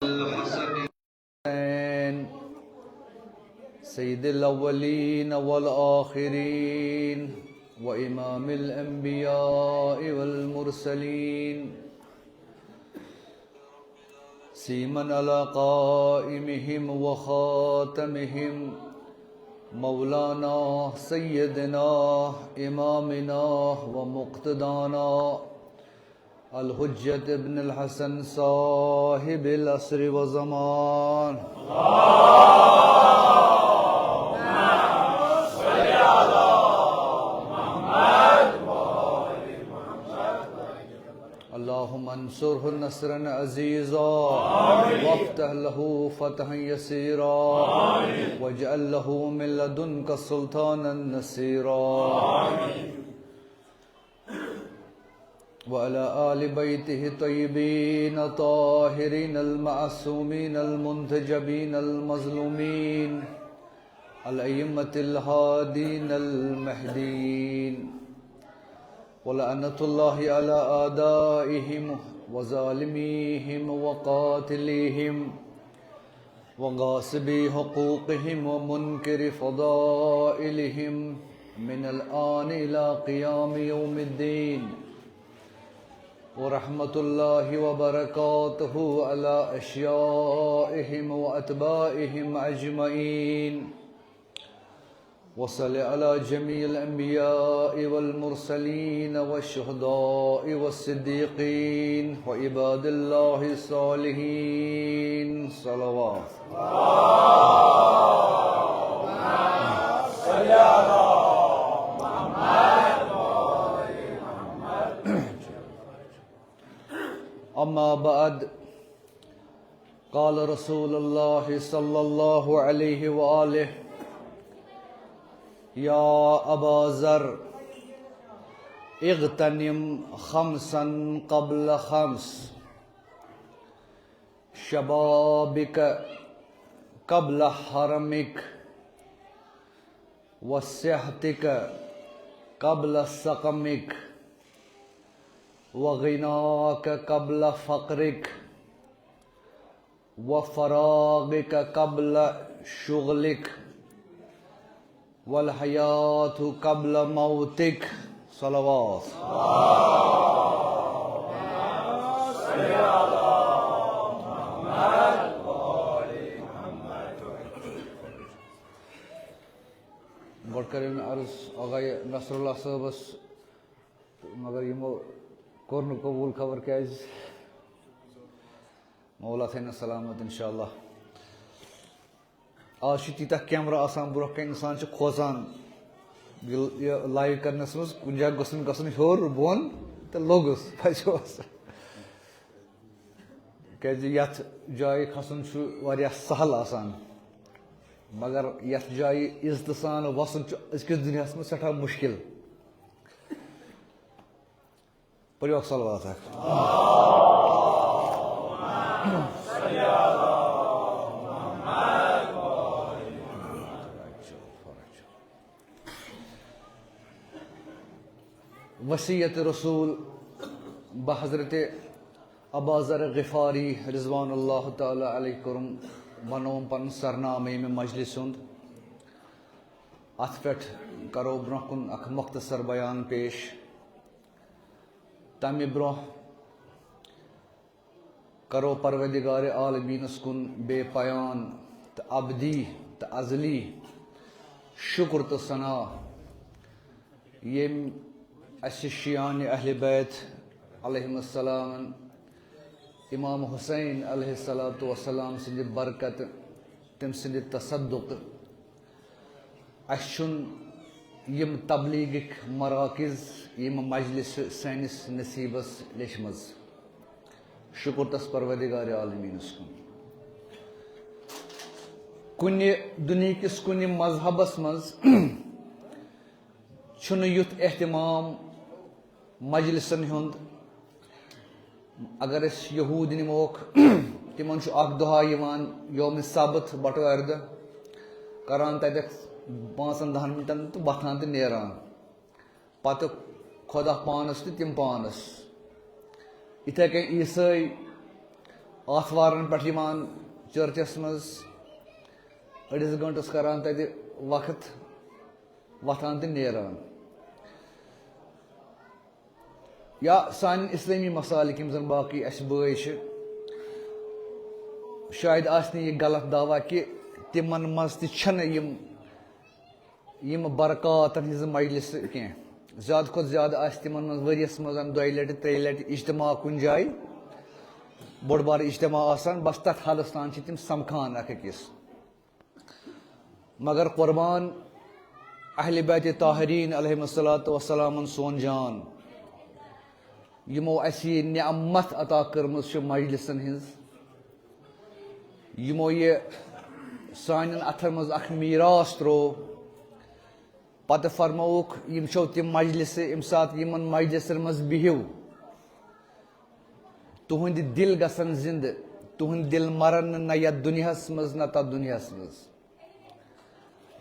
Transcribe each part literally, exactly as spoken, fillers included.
الحسن سيد الأولين والآخرين وإمام الأنبياء والمرسلين سيما على قائمهم وخاتمهم مولانا سيدنا إمامنا ومقتدانا الحجة ابن الحسن صاحب العصر والزمان. اللهم انصره نصرا عزيزا وافتح له فتحا يسيرا واجعل له من لدنك سلطانا نصيرا. وعلى آل بيته الطيبين الطاهرين المعصومين المنتجبين المظلومين الأئمة الهادين المهديين، ولعنة الله على أعدائهم وظالميهم وقاتليهم وغاصبي حقوقهم ومنكر فضائلهم من الآن إلى قيام يوم الدين. ورحمة الله وبركاته على أشيائهم وأتباعهم أجمعين. وصل على جميع الأنبياء والمرسلين والشهداء والصديقين وعباد الله الصالحين. صلوات. أما بعد، قال رسول الله صلى الله عليه وآله: يا أبا ذر، اغتنم خمسا قبل خمس، شبابك قبل هرمك، وصحتك قبل سقمك، وغناك قبل فقرك، وفراغك قبل شغلك، والحياة قبل موتك. صلوات. گۄڈٕ کَرے مےٚ عرض آغایہِ نصراللہ صٲبَس، مگر یِمو کوٚر نہٕ قبوٗل، خبر کیٛازِ۔ مولا تھٲینَس سلامت انشاءاللہ۔ آز چھِ تیٖتیٛاہ کیمرہ آسان برٛونٛہہ کَنہِ، اِنسان چھُ کھوژان یہِ، یہِ لایِو کَرنَس منٛز، کُنہِ جایہِ گوٚژھ نہٕ گژھُن ہیوٚر بۄن تہٕ لوٚگُس، بَچوس۔ کیٛازِ یَتھ جایہِ کھسُن چھُ واریاہ سہل آسان، مگر یَتھ جایہِ عزتہٕ سان وَسُن چھُ أزکِس دُنیاہَس منٛز سٮ۪ٹھاہ مُشکِل۔ پٔرِو اَکھ صلوات اَکھ۔ وصیت رسول بحضرت ابا ذر غفاری رضوان اللہ تعالیٰ علیہ کوٚرُم، بنووُم پنُن سرنامہٕ ییٚمہِ مجلسہِ ہُنٛد۔ اَتھ پٮ۪ٹھ کرو برٛونٛہہ کُن اکھ مختصر بیان پیش۔ تَمہِ برٛونٛہہ کرو پروردگار عالمینس کُن بے پایان تہٕ ابدی تہٕ ازلی شکر تہٕ ثنا، ییٚمۍ اسہِ شیعان اہل بیت علیہم السلامن امام حسین علیہ الصلوۃ والسلام سٕنٛدِ برکتہٕ، تٔمۍ سٕنٛدِ تصدق، اسہِ چھُنہٕ یِم تبلیغٕکۍ مراکز، یِم مجلسہٕ سٲنِس نصیبس لیچھمٕژ۔ شکر تس پروردگار عالمینس کُن۔ کُنہِ دُنیہکِس کُنہِ مذہبس منٛز چھُنہٕ یُتھ اہتمام مجلسن ہُنٛد۔ اگر أسۍ یہوٗد نِموکھ، تِمن چھُ اکھ دۄہا یِوان یومِ سبت، بٹوارِ دۄہ، کران تتٮ۪تھ پانٛژن دہن منٹن تہٕ وۄتھان تہٕ نیران۔ پتہٕ خۄدا پانس تہٕ تِم پانس۔ یِتھے کٔنۍ عیسٲے آتھوارن پٮ۪ٹھ یِوان چرچس منٛز، أڑِس گٲنٛٹس کران تتہِ وقت، وۄتھان تہٕ نیران۔ یا سانٮ۪ن اسلٲمی مسالک یِم زن باقٕے اسہِ بٲے چھِ، شاید آسہِ نہٕ یہِ غلط دعویٰ کہِ تِمن منٛز تہِ چھنہٕ یِم یِم برکاتن ہٕنٛز مجلس کینٛہہ۔ زیادٕ کھۄتہٕ زیادٕ آسہِ تِمن منٛز ؤریَس منٛز دۄیہِ لٹہِ، ترٛیٚیہِ لٹہِ اجتماع کُنہِ جایہِ، بوٚڑ بارٕ اجتماع آسان، بس تتھ حدس تام چھِ تِم سمکھان اکھ أکِس۔ مگر قربان اہل بیت طاہرین علیہم الصلوۃ والسلامن سون جان، یِمو اسہِ یہِ نعمت عطا کٔرمٕژ چھِ مجلسن ہٕنٛز، یِمو یہِ سانٮ۪ن اتھن منٛز اکھ میراث تروو، پتہٕ فرمووُکھ، یِم چھو تِم مجلسہٕ، ییٚمہِ ساتہٕ یِمن مجلسن منٛز بِہِو، تُہنٛدِ دِل گژھن زِندٕ، تُہنٛدۍ دِل مرن نہٕ نہ یتھ دُنیاہس منٛز نہ تتھ دُنیاہس منٛز۔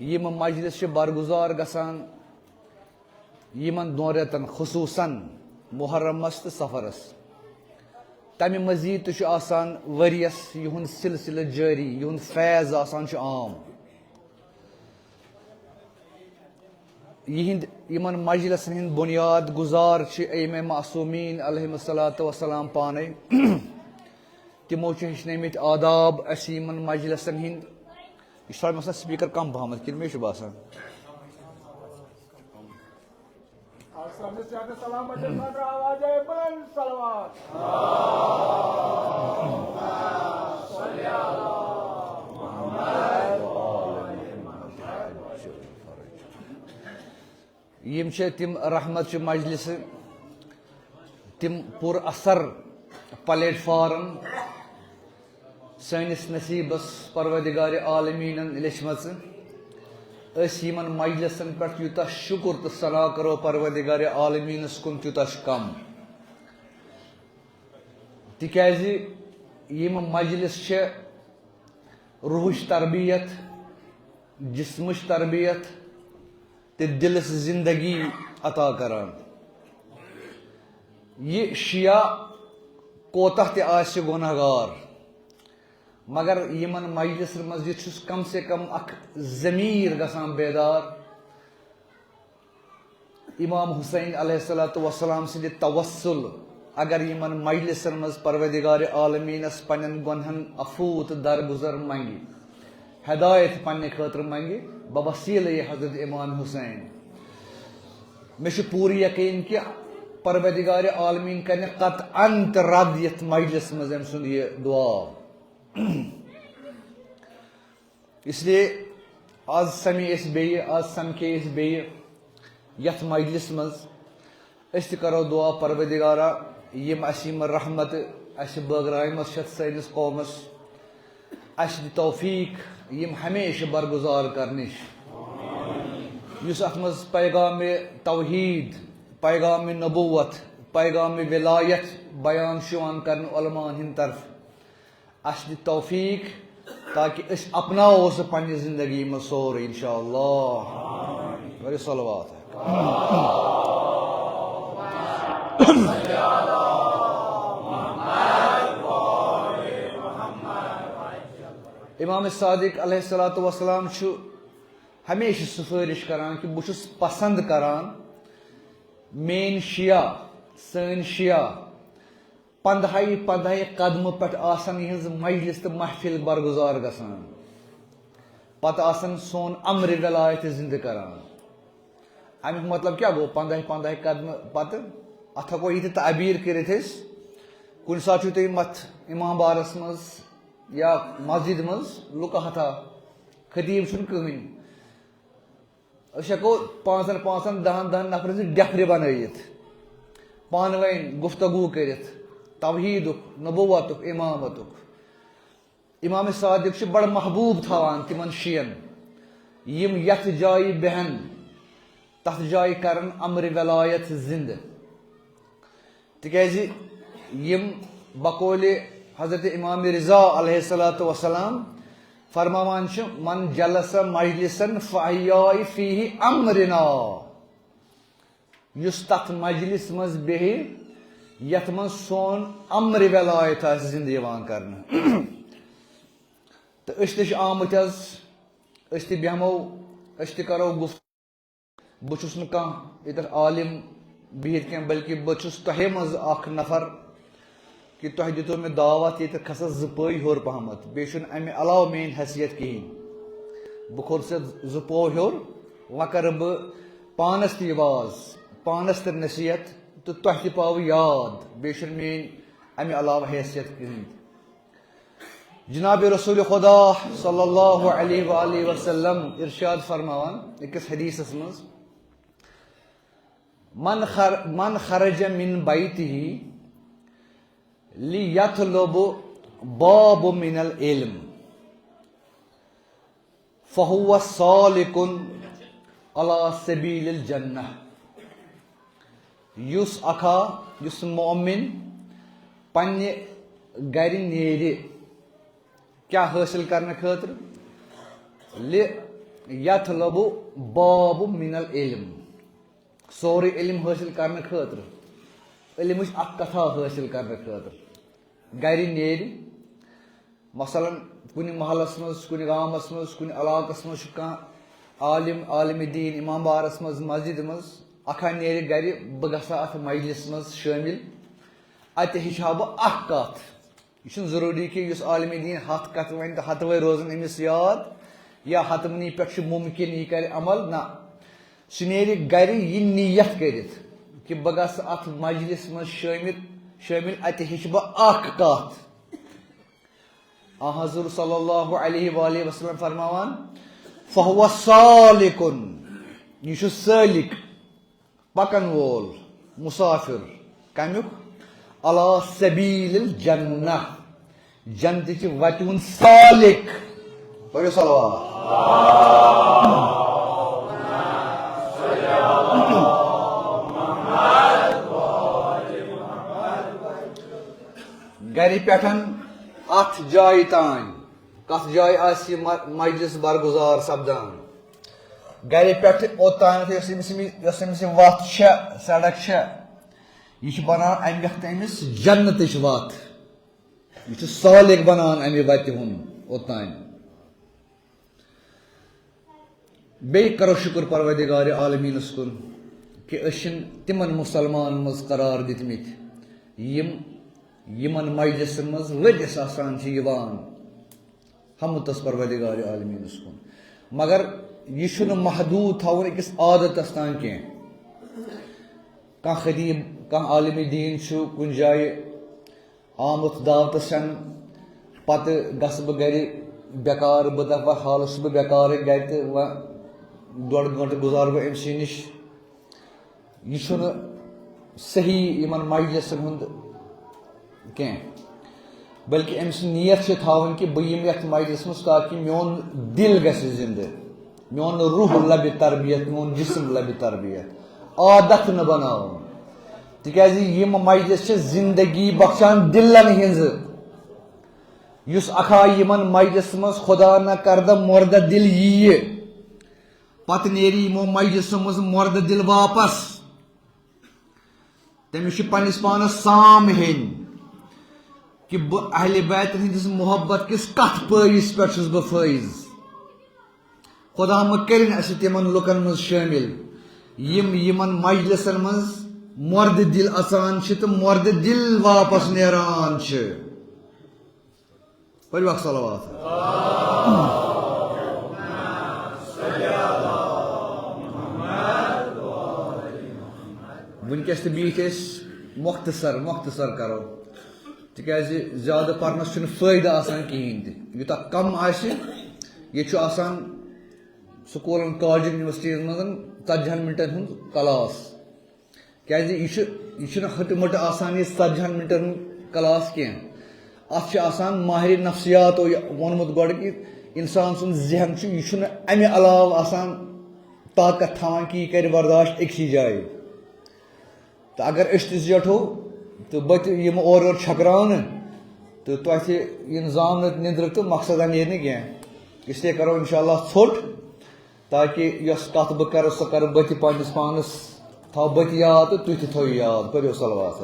یِم مجلس چھِ برگزار گژھان یِمن دۄن رٮ۪تن، خصوصاً محرمس تہٕ صفرس۔ تمہِ مزید تہِ چھُ آسان ؤریس یِہُنٛد سلسلہٕ جٲری، یِہُنٛد فیض آسان چھُ عام۔ یِہنٛد، یِمن مجلسن ہٕنٛدۍ بُنیاد گُزار چھِ ائمہ معصومین علیہم الصلوۃ والسلام پانے۔ تِمو چھِ ہیٚچھنٲومٕتۍ آداب اَسہِ یِمن مجلسن ہٕنٛدۍ۔ یہِ چھُ تھاوُن مثلاً speaker کم پہمتھ، کِنہٕ مےٚ چھُ باسان؟ یِم چھِ تِم رحمت چہِ مجلسہٕ، تِم پُر اثر پلیٹ فارم سٲنِس نصیٖبس پروردگار عالمیٖنن لیچھمژٕ۔ أسۍ یِمن مجلسن پٮ۪ٹھ یوٗتاہ شُکر تہٕ ثنا کرو پروردگار عالمیٖنس کُن، تیوٗتاہ چھُ کم۔ تِکیازِ یِم مجلس چھِ روحٕچ تربیت، جسمٕچ تربیت تہٕ دِلس زندگی عطا کران۔ یہِ شیعہ کوتاہ تہِ آسہِ گۄناہ گار، مگر یِمن مجلسن منٛز یُتھ چھُس کم سے کم اکھ ضمیٖر گژھان بیدار، امام حسین علیہ الصلوۃ والسلام سٕنٛدِ توسل اگر یِمن مجلسن منٛز پروردگار عالمیٖنس پننٮ۪ن گۄنہن عفو تہٕ درگزر منگہِ، ہدایت پننہِ خٲطرٕ منگہِ بوسیلہ حضرت امام حسین، مےٚ چھُ پوٗرٕ یقین کہِ پروردگار عالمیٖن کرِ نہٕ قطعاً تہِ رد یتھ مجلس منٛز أمۍ سُنٛد یہِ دعا۔ اس لیے آز سمے أسۍ بیٚیہِ، آز سمکھے أسۍ بیٚیہِ یتھ مجلس منٛز۔ أسۍ تہِ کرو دعا پروردگارا، یِم اسہِ یِم رحمتہٕ اسہِ بٲگرایمژ چھتھ سٲنِس قومس، اسہِ دِ توفیق یِم ہمیشہِ برگزار کرنٕچ۔ یُس اتھ منٛز پیغام توحید، پیغام نبوت، پیغام ولایت بیان چھُ یِوان کرنہٕ علماءن ہٕنٛدِ طرفہٕ، اسہِ دِ توفیق تاکہ أسۍ اپناوو سُہ پننہِ زندگی منٛز سورُے انشاءاللہ۔ کٔرِو صلوات۔ امام صادق علیہ الصلوۃ والسلام چھُ ہمیشہِ سفٲرش کران کہ بہٕ چھُس پسند کران میٲنۍ شیعہ، سٲنۍ شیعہ پندہے پندہے قدمہٕ پٮ۪ٹھ آسن یِہنٛز مجلس تہٕ محفل برگزار گژھان، پتہٕ آسن سون امر ولایت زندٕ کران۔ امیُک مطلب کیٛاہ گوٚو؟ پندہے پندہے قدمہٕ پتہٕ، اتھ ہٮ۪کو یہِ تہِ تعبیٖر کٔرِتھ أسۍ، کُنہِ ساتہٕ چھُو تُہۍ متھ امام بارس منٛز یا مسجد منٛز لُکہٕ ہتھا، خطیب چھُنہٕ کٕہٕنۍ۔ أسۍ ہٮ۪کو پانٛژن پانٛژن، دہن دہن نفرن سۭتۍ ڈپھرِ بنٲیِتھ، پانہٕ ؤنۍ گفتگو کٔرِتھ، توحیدُک، نبوتُک، امامتُک۔ امام صادق چھُ بڑٕ محبوب تھاوان تِمن شیعن، یِم یتھ جایہِ بیہن، تتھ جایہِ کرن امر ولایت زندٕ۔ تِکیازِ یِم بقولِ حضرت امام رضا علیہ الصلوۃ والسلام فرماوان چھِ، "من جلس مجلسا فاحیا فیہ امرنا"، یُس تتھ مجلس منٛز بیہہِ یتھ منٛز سون امر ولایت آسہِ زندٕ یِوان کرنہٕ۔ تہٕ أسۍ تہِ چھِ آمٕتۍ حظ، أسۍ تہِ بیٚہمو، أسۍ تہِ کرو گُفتگو۔ بہٕ چھُس نہٕ کانٛہہ ییٚتٮ۪تھ عالم بِہِتھ کینٛہہ، بلکہِ بہٕ چھُس تۄہے منٛز اکھ نفر کہِ تۄہہِ دِتو مےٚ دعوت، ییٚتٮ۪تھ کھسس زٕ پٔے ہیوٚر پہمتھ، بیٚیہِ چھُنہٕ امہِ علاوٕ میٲنۍ حیثیت کِہیٖنۍ۔ بہٕ کھوٚتُس یتھ زٕ پوٚہ ہیوٚر، وۄنۍ کرٕ بہٕ پانس تہِ یہِ واز، پانس تہِ نصیحت، تہٕ تۄہہِ تہِ پاوٕ یاد، بیٚیہِ چھُنہٕ میٲنۍ امہِ علاوٕ حیثیت کِہیٖنۍ۔ جناب رسول خدا صلی اللہ علیہ وآلہ وسلم ارشاد فرماوان أکِس حدیثس منٛز، من خر من خرج من بیتہ لیطلب باب من العلم فہو سالکن علی سبیل الجنہ۔ یُس اکھا، یُس مؤمن پننہِ گرِ نیرِ، کیٛاہ حٲصِل کرنہٕ خٲطرٕ؟ لیطلب باب من العلم، سورُے علم حٲصِل کرنہٕ خٲطرٕ، علمٕچ اکھ کتھا حٲصِل کرنہٕ خٲطرٕ گرِ نیرِ۔ مثلاً، کُنہِ محلس منٛز، کُنہِ گامس منٛز، کُنہِ علاقس منٛز چھُ کانٛہہ عالم، عالم دین، امام بارس منٛز، مسجد منٛز، اکھا نیرِ گرِ، بہٕ گژھٕ ہا اتھ مجلس منٛز شٲمِل، اتہِ ہیٚچھِ ہا بہٕ اکھ کتھ۔ یہِ چھُنہٕ ضروٗری کہِ یُس عالم دین ہتھ کتھٕ ونہِ تہٕ ہتوے روزن أمِس یاد، یا ہتمنٕے پٮ۪ٹھ چھُ ممکن یہِ کرِ عمل، نہ۔ سُہ نیرِ گرِ یہِ نیت کٔرِتھ کہِ بہٕ گژھٕ اتھ مجلس منٛز شٲمِل، شٲمِل، اتہِ ہیٚچھِ بہٕ اکھ کتھ۔ آ حضور صلی اللہ علیہ وآلہ وسلم فرماوان، فہو سالکن، یہِ چھُ سٲلِک، پکن وول، مسافر۔ کمیُک؟ علی سبیل الجنہ، جنتٕچہِ وتہِ ہُنٛد سالک۔ پٔرِو صلوات۔ گرِ پٮ۪ٹھ اتھ جایہِ تام، کتھ جایہِ آسہِ یہِ م-، مجلس برگزار سپدان؟ گرِ پٮ۪ٹھ اوٚتام یۄس أمِس یہِ، یۄس أمِس یہِ وتھ چھےٚ، سڑک چھےٚ، یہِ چھِ بنان امہِ وقتہٕ أمِس جنتٕچ وتھ۔ یہِ چھُ سالک بنان امہِ وتہِ ہُنٛد اوٚتام۔ بیٚیہِ کرو شُکر پروردگار عالمیٖنس کُن کہِ أسۍ چھِنہٕ تِمن مُسلمانن منٛز قرار دِتمٕتۍ، یِم یِمن مجلسن منٛز ؤرِیس آسان چھِ یِوان، حمد تس پروردگار عالمیٖنس کُن۔ مگر یہِ چھُنہٕ محدوٗد تھاوُن أکِس عادتس تام کینٛہہ۔ کانٛہہ خطیب، کانٛہہ عالمِ دیٖن چھُ کُنہِ جایہِ آمُت دعوتس سٮ۪ن، پتہٕ گژھٕ بہٕ گرِ بیکار، بہٕ دپہٕ وۄنۍ حالس چھُس بہٕ بیکارٕے گرِ تہٕ وۄنۍ ڈۄڈ گٲنٛٹہٕ گُزارٕ بہٕ أمۍ سٕے نِش۔ یہِ چھُنہٕ صحیح یِمن مجلسن ہُنٛد کینٛہہ، بلکہِ أمۍ سٕنٛز نیت چھِ تھاوٕنۍ کہِ بہٕ یِمہٕ یتھ مجلسس منٛز تاکہِ میون دِل گژھِ زِندٕ، میون روح لبہِ تربیت، میون جسم لبہِ تربیت، عادت نہٕ بناوُن۔ تِکیازِ یِم مجلس چھِ زندگی بخشان دِلن ہٕنٛزٕ۔ یُس اکھا یِمن مجلسس منٛز خدا نہ کردہ مردہ دِل ییہِ، پتہٕ نیرِ یِمو مجلسو منٛز مردہ دِل واپس۔ تٔمِس چھُ پننِس پانس سام ہیٚنۍ کہِ بہٕ اہلِ بیتن ہٕنٛدِس محبت کِس کتھ پٲیِس پٮ۪ٹھ چھُس بہٕ فٲیِز۔ خدا مہ کٔرِن اسہِ تِمن لُکن منٛز شٲمِل، یِم یِمن مجلسن منٛز مردٕ دِل اژان چھِ تہٕ مردٕ دِل واپس نیران چھِ۔ پٔرِو اکھ صلوات۔ وٕنکیٚس تہِ بیٖٹھۍ أسۍ، مۄختصر، مۄختصر کرو، تِکیازِ زیادٕ پرنس چھُنہٕ فٲیدٕ آسان کِہیٖنۍ تہِ۔ یوٗتاہ کم آسہِ، ییٚتہِ چھُ آسان سکوٗلن، کالجن، یونیورسٹین منٛز ژتجی ہن منٹن ہُنٛد کلاس۔ کیازِ یہِ چھُ، یہِ چھُنہٕ ہٕٹہٕ مٕٹہٕ آسان یہِ ژتجی ہن منٹن ہُنٛد کلاس کینٛہہ۔ اتھ چھُ آسان ماہرِ نفسیاتو یہِ ووٚنمُت گۄڈٕ کہِ انسان سُنٛد ذہن چھُ، یہِ چھُنہٕ امہِ علاوٕ آسان طاقت تھاوان کہِ یہِ کرِ برداشت أکسٕے جایہِ۔ تہٕ اگر أسۍ تہِ زیٹھو تہٕ بہٕ تہِ یِمہٕ اورٕ یورٕ چھکراونہٕ تہٕ تۄہہِ تہِ یِن زامنہٕ نِندرٕ تہٕ مقصدا نیرِ نہٕ کینٛہہ۔ اس لیے کرو انشاءاللہ ژھوٚٹ، تاکہِ یۄس کتھ بہٕ کرٕ سۄ کرٕ بہٕ تہِ پننِس پانس تھاو بہٕ تہِ یاد تہٕ تُہۍ تہِ تھٲیِو یاد، پٔرِو صلوات۔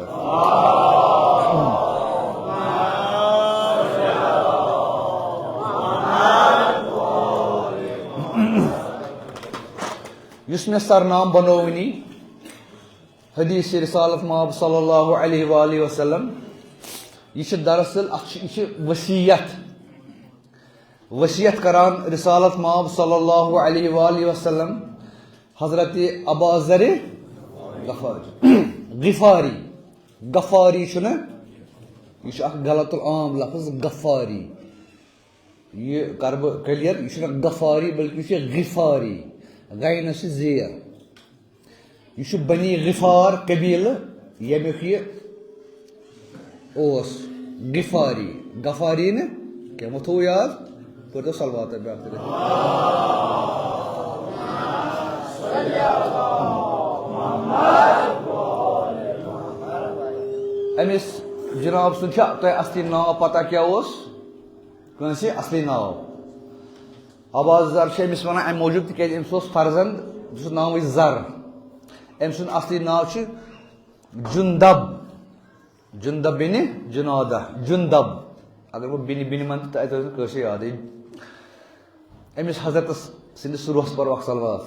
یُس مےٚ سرنام بنوونی حدیث رسالت ماب صلی اللہ علیہ وآلہ وسلم، یہِ چھِ دراصل اَتھ چھِ، یہِ چھِ وصیت، وصیت کران رسالت ماب صلی اللہ علیہ وآلہ وسلم حضرت ابا ذر غفاری۔ غفاری، غفاری چھُنہٕ، یہِ چھُ اکھ غلط العام لفظ، غفاری۔ یہِ کَرٕ بہٕ clear، یہِ چھُنہٕ غفاری، بلکہِ یہِ چھُ غفاری، غینَس چھِ زیر۔ یہِ چھُ بنی غفار قبیلہٕ، ییٚمیُک یہِ اوس غفاری۔ غفاری نہٕ کینٛہہ، وۄنۍ تھوٚو یاد، پٔرۍتو صلوات بیٛاکھ تہِ۔ أمِس جناب سُنٛد چھا تۄہہِ اصلی ناو پتہ کیٛاہ اوس؟ کٲنٛسہِ اصلی ناو؟ ابا ذر چھِ أمِس وَنان اَمہِ موٗجوٗب، تِکیٛازِ أمِس اوس فرزند، یُس ناوٕے ذر۔ أمۍ سُنٛد اصلی ناو چھُ جُندب، جُندب بن جُنادہ، جُندب۔ اگر بہٕ بِنہِ بِنہِ وَنہٕ تہٕ اَتہِ روزِ نہٕ کٲنٛسہِ یادٕے۔ أمِس حضرتس سٕنٛدِس روحس پَرو اکھ صلوات۔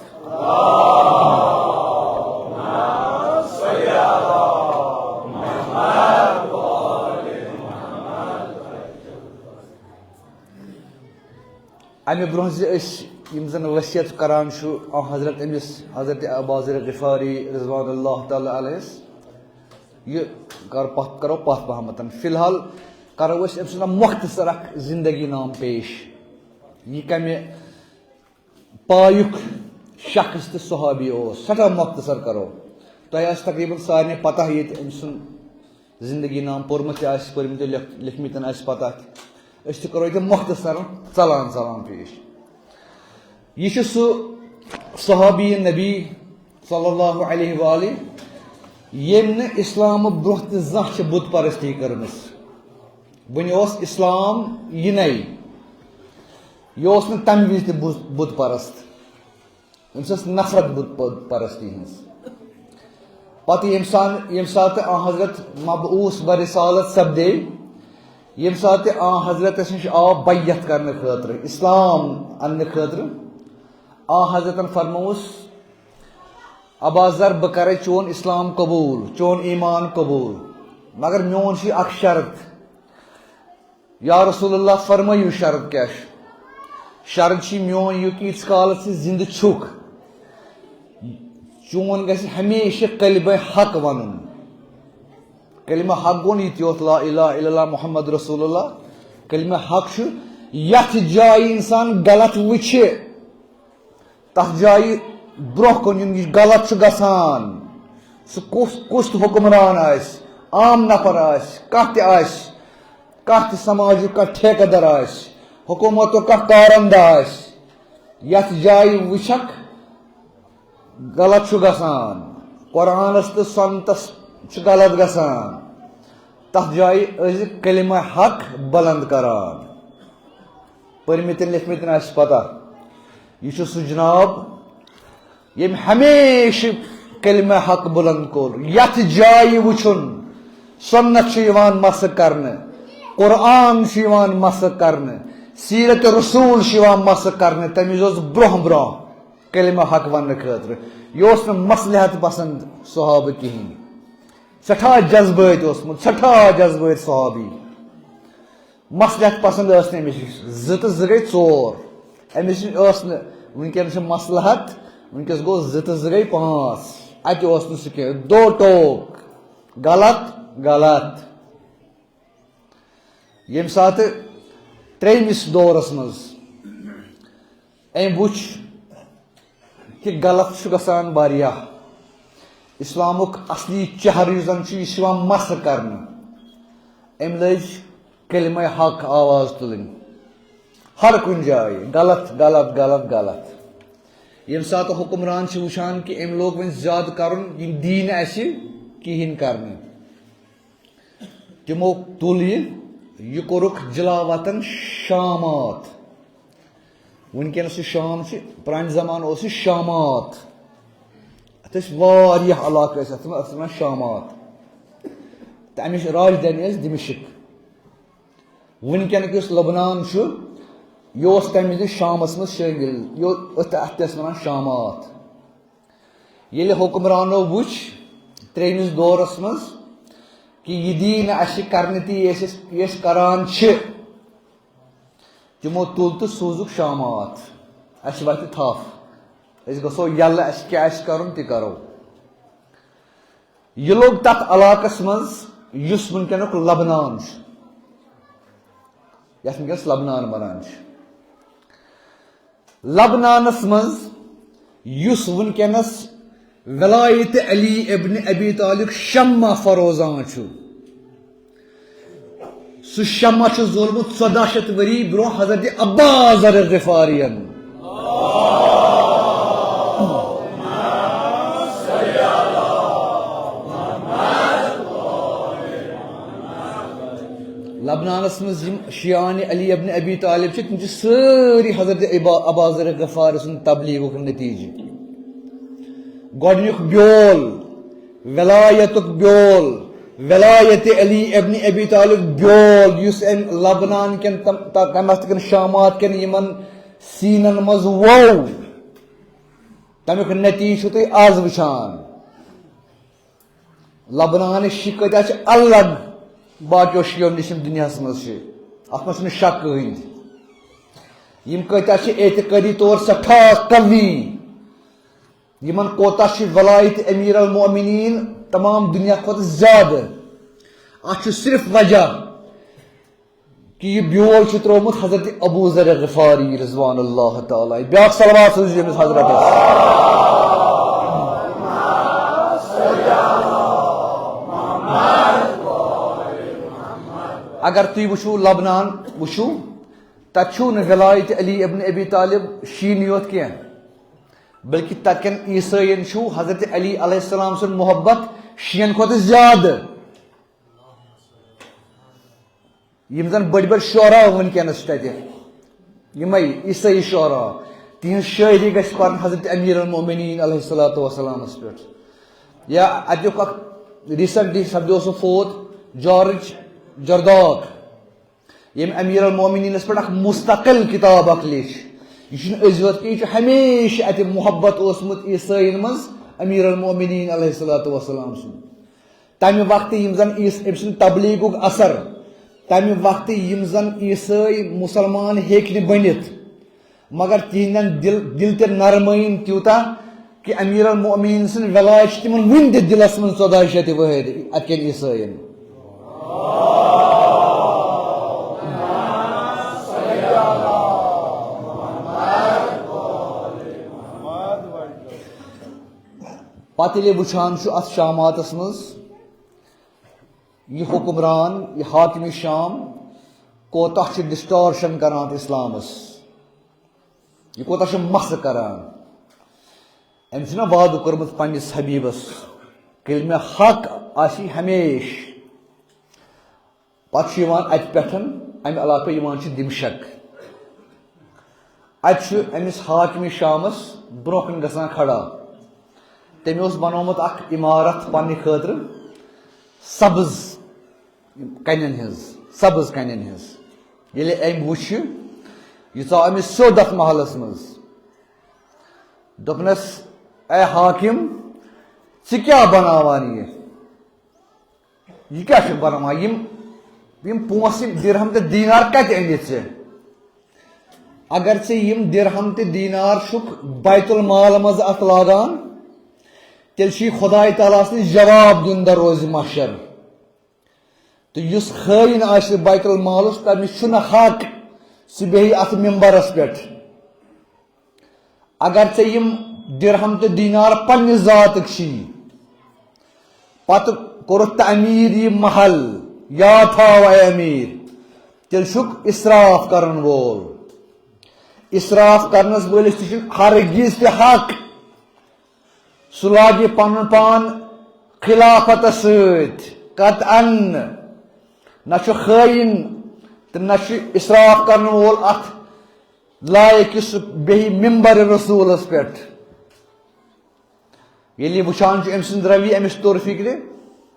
اَمہِ برونٛہہ زِ أسۍ یِم زَن وصیت کران چھُ آن حضرت أمِس حضرت ابا ذر غفاری رضوان اللہ تعالیٰ علیہس، یہِ کر پتھ، کرو پتھ پہمتن۔ فی الحال کرو أسۍ أمۍ سُنٛد مختصر اکھ زندگی نام پیش۔ یہِ کمہِ پایُک شخص تہٕ صحابی اوس، سٮ۪ٹھاہ مختصر کرو۔ تۄہہِ آسہِ تقریباً سارنٕے پتہ ییٚتہِ أمۍ سُنٛد زندگی نام پوٚرمُت تہِ آسہِ، پٔرمٕتۍ تہِ لیکھ-، لیکھمٕتۍ تہِ آسہِ پتہ تہِ۔ أسۍ تہِ کرو ییٚتہِ مختصرن ژلان ژلان پیش۔ یہِ چھُ سُہ صحابی نبی صلی اللہ علیہ وآلہ، ییٚمۍ نہٕ اسلام برونٛہہ تہِ زانٛہہ چھِ بت پرستی کٔرمٕژ۔ وُنہِ اوس اسلام یِنَے۔ یہِ اوس نہٕ تَمہِ وِزِ تہِ بُت، بُت پرست۔ أمِس ٲس نفرت بُت پ-، پرستی ہٕنٛز۔ پتہٕ ییٚمہِ سان-، ییٚمہِ ساتہٕ آن حضرت مبعوث برسالت سپدے، ییٚمہِ ساتہٕ آن حضرتس نِش آو بیعت کرنہٕ خٲطرٕ، اسلام اننہٕ خٲطرٕ، آن حضرتن فرمووُس، "ابا ذر، بہٕ کرے چون اسلام قبول، چون ایمان قبول، مگر میون چھُ اکھ شرط۔" یا رسول اللہ، فرمٲیِو شرط کیٛاہ چھُ؟ شرط چھُ میون یہِ کہِ ییٖتِس کالس ژٕ زِندٕ چھُکھ، چون گژھِ ہمیشہِ کلمہ حق ونُن۔ کلمہ حق گوٚو نہٕ یہِ تہِ یوت لا الہ الا اللہ محمد رسول اللہ۔ کلمہ حق چھُ یتھ جایہِ انسان غلط وٕچھِ، تتھ جایہِ برونٛہہ کُن یُن، یہِ غلط چھُ گژھان۔ سُہ کُس، کُس تہِ حکمران آسہِ، عام نفر آسہِ، کانٛہہ تہِ آسہِ، کانٛہہ تہِ سماجُک کانٛہہ ٹھیکہٕ در آسہِ، حکومتُک کانٛہہ کارندہ آسہِ، یتھ جایہِ وٕچھکھ غلط چھُ گژھان، قرآنس تہٕ سنتس چھُ غلط گژھان، تتھ جایہِ ٲسۍ زِ کلمہ حق بلند کران۔ پٔرمٕتٮ۪ن لیکھمٕتٮ۪ن آسہِ پتہ، یہِ چھُ سُہ جناب، ییٚمۍ ہمیشہِ کلمہ حق بلند کوٚر۔ یتھ جایہِ وٕچھُن، سنت چھُ یِوان مسخ کرنہٕ، قرآن چھُ یِوان مسخ کرنہٕ، سیرت رسول چھُ یِوان مسخ کرنہٕ۔ تمہِ وِزِ اوس برونٛہہ برونٛہہ کلمہ حق وننہٕ خٲطرٕ۔ یہِ اوس نہٕ مصلحت پسند صحابہٕ کِہیٖنۍ۔ سٮ۪ٹھاہ جذبٲتۍ اوسمُت، سٮ۪ٹھاہ جذبٲتۍ صحابی۔ مصلحت پسند ٲس نہٕ أمِس نِش۔ زٕ تہٕ زٕ گٔے ژور۔ أمِس نِش ٲس نہٕ، وٕنکیٚن چھِ مصلحت، وٕنکیٚس گوٚو زٕ تہٕ زٕ گٔے پانٛژھ۔ اَتہِ اوس نہٕ سُہ کینٛہہ۔ دو ٹوک، غلط، غلط۔ ییٚمہِ ساتہٕ ترٛیٚیمِس دورس منٛز أمۍ وُچھ کہِ غلط چھُ گژھان واریاہ۔ اسلامُک اصلی چہرٕ یُس زن چھُ، یہِ چھُ یِوان مسخ کرنہٕ۔ أمۍ لٲج کلمہ حق آواز تُلٕنۍ۔ ہر کُنہِ جایہِ غلط، غلط، غلط، غلط۔ ییٚمہِ ساتہٕ حکمران چھِ وٕچھان کہِ أمۍ لوگ وۄنۍ زیادٕ کرُن، یِم دی نہٕ اَسہِ کِہیٖنۍ کرنہٕ۔ تِمو تُل یہِ، یہِ کوٚرُکھ جلا وطن شامات۔ وٕنکیٚنَس یُس شام چھِ، پرٛانہِ زمانہٕ اوس یہِ شامات۔ تہٕ ٲسۍ واریاہ علاقہٕ ٲسۍ اَتھ منٛز، اَتھ وَنان شامات۔ تہٕ اَمِچ راجدھانی ٲس دِمشق۔ وٕنکیٚنُک یُس لبنان چھُ، یہِ اوس تَمہِ وِزِ شامَس منٛز شٲمِل، یہِ اوس، اَتھ تہِ ٲسۍ وَنان شامات۔ ییٚلہِ حُکمرانو وٕچھ ترٛیٚیمِس دورَس منٛز کہِ یہِ دی نہٕ اَسہِ کَرنہٕ تہِ، یہِ أسۍ، یہِ أسۍ کَران چھِ، تِمو تُل تہٕ سوٗزُکھ شامات، اَسہِ وَتہِ تھَپھ، أسۍ گژھو یَلہٕ، اَسہِ کیٛاہ آسہِ کَرُن تہِ کَرو۔ یہِ لوٚگ تَتھ علاقَس منٛز یُس وٕنکیٚنُک لبنان چھُ، یَتھ وٕنکیٚنَس لبنان وَنان چھِ۔ لبنانَس منٛز یُس وٕنکیٚنَس ولایت علی ابن ابی طالب شمع فروزان چھُ، سُہ شمع چھُ زولمُت ژۄداہ شیٚتھ ؤری برونٛہہ حضرت ابا ذر غفارین۔ لبنانس منٛز یِم شیعان علی ابن ابی طالب چھِ، تِم چھِ سٲری حضرت ابا، ابا ذر غفاری سُنٛد تبلیغُک نتیجہٕ۔ گۄڈٕنیُک بیول، ولایتُک بیول، ولایت علی ابن ابی طالب بیول، یُس أمۍ لبنان کٮ۪ن تم-، ت-، تمہِ وقتہٕ کٮ۪ن شامات کٮ۪ن یِمن سیٖنن منٛز وو، تمیُک نتیجہٕ چھِو تُہۍ از وٕچھان۔ لبنانٕکۍ شیعہ کۭتیاہ چھِ الگ باقیو شیعو نِش یِم دُنیاہس منٛز چھِ، اتھ منٛز چھُنہٕ شک کٕہٕنۍ تہِ۔ یِم کۭتیاہ چھِ اعتقٲدی طور سٮ۪ٹھاہ قوی، یِمن کوتاہ چھِ ولایت امیر المؤمنین تمام دُنیا کھۄتہٕ زیادٕ۔ اتھ چھُ صرف وجہ کہِ یہِ بیول چھُ ترٛوومُت حضرت ابو ذر غفاری رضوان اللہ تعالیٰ۔ بیٛاکھ صلوات سوٗزِو ییٚمِس حضرتس۔ اگر تُہۍ وٕچھِو لبنان، وٕچھِو، تَتہِ چھُو نہٕ ولایت علی ابن ابی طالب شیٖنی یوت کینٛہہ، بلکہِ تَتہِ کٮ۪ن عیسٲیَن چھُو حضرت علی علیہ السلام سُنٛد محبت شیٖن کھۄتہٕ زیادٕ۔ یِم زن بٔڑۍ بٔڑۍ شعرا وٕنکیٚنس چھِ تتہِ، یِمے عیسٲیی شعرا، تِہنٛز شٲعری گژھِ پرٕنۍ حضرت امیر المومنین علیہ الصلوۃ والسلامس پٮ۪ٹھ۔ یا اتیُک اکھ recently سپدیو سُہ فوت، جارج جرداک، ییٚمۍ امیر المومنینس پٮ۪ٹھ اکھ مستقل کتاب اکھ لیچھ۔ یہِ چھُنہٕ أزۍ یوت کینٛہہ، یہِ چھُ ہمیشہِ اتہِ محبت اوسمُت عیسٲیین منٛز امیر المومنین علیہ الصلوۃ والسلام سُنٛد۔ تمہِ وقتہٕ یِم زن عیس-، أمۍ سُنٛد تبلیغُک اثر، تمہِ وقتہٕ یِم زن عیسٲے مسلمان ہیٚکۍ نہٕ بٔنِتھ، مگر تِہنٛدٮ۪ن دِل، دِل تہِ نرمٲیِن تیوٗتاہ کہِ امیر المؤمنین سٕنٛز ولایت چھِ تِمن وُنہِ تہِ دِلس منٛز ژۄداہ شیٚتھ وٕہٕرۍ اتہِ کٮ۪ن عیسٲین۔ پتہٕ ییٚلہِ وٕچھان چھُ اتھ شاماتس منٛز، یہِ حکمران، یہِ حاکم شام کوتاہ چھُ distortion کران اتھ اسلامس، یہِ کوتاہ چھُ مسخ کران۔ أمۍ چھُنہ وعدٕ کوٚرمُت پننِس حبیبس، کلمہ حق آسہِ ہمیشہِ۔ پتہٕ چھُ یِوان اتہِ پٮ۪ٹھ، امہِ علاقہٕ یِوان چھُ دمشق۔ اتہِ چھُ أمِس حاکم شامس برونٛہہ کُن گژھان کھڑا۔ تٔمۍ اوس بنومُت اکھ عمارت پننہِ خٲطرٕ، سبز کنٮ۪ن ہٕنٛز، سبز کنٮ۪ن ہٕنٛز۔ ییٚلہِ أمۍ وُچھ، یہِ ژاو أمِس سیوٚد اتھ محلس منٛز۔ دوٚپنس، "اے حاکم، ژٕ کیٛاہ بناوان یہِ؟" یہِ کیٛاہ چھُکھ بناوان؟ یِم، یِم پونٛسہٕ، یِم درہم تہٕ دینار کتہِ أنِتھ ژےٚ؟ اگر ژےٚ یِم درہم تہٕ دینار چھُکھ بیت المال منٛز اتھ لاگان، تیٚلہِ چھُے خداے تعالیٰ ہس نِش جواب دیُن دروازِ محشر۔ تہٕ یُس خٲیِن آسہِ بیت المالس، تٔمِس چھُنہٕ حق سُہ بیٚہہِ اتھ ممبرس پٮ۪ٹھ۔ اگر ژےٚ یِم درہم تہٕ دینار پننہِ ذاتٕکۍ چھی، پتہٕ کوٚرُتھ تعمیٖر یہِ محل، یاد تھاو اے امیر، تیٚلہِ چھُکھ اسراف کرن وول۔ اسراف کرنس وٲلِس تہِ چھُنہٕ ہرگز تہِ حق سُہ لاگہِ پنُن پان خلافتس سۭتۍ۔ قطعاً نہ چھُ خٲیِن تہٕ نہ چھُ اسراف کرن وول اتھ لایق کہِ سُہ بیٚہہِ ممبر رسولس پٮ۪ٹھ۔ ییٚلہِ یہِ وٕچھان چھُ، أمۍ سٕنٛدۍ رٔوی أمِس توٚر فِکرِ،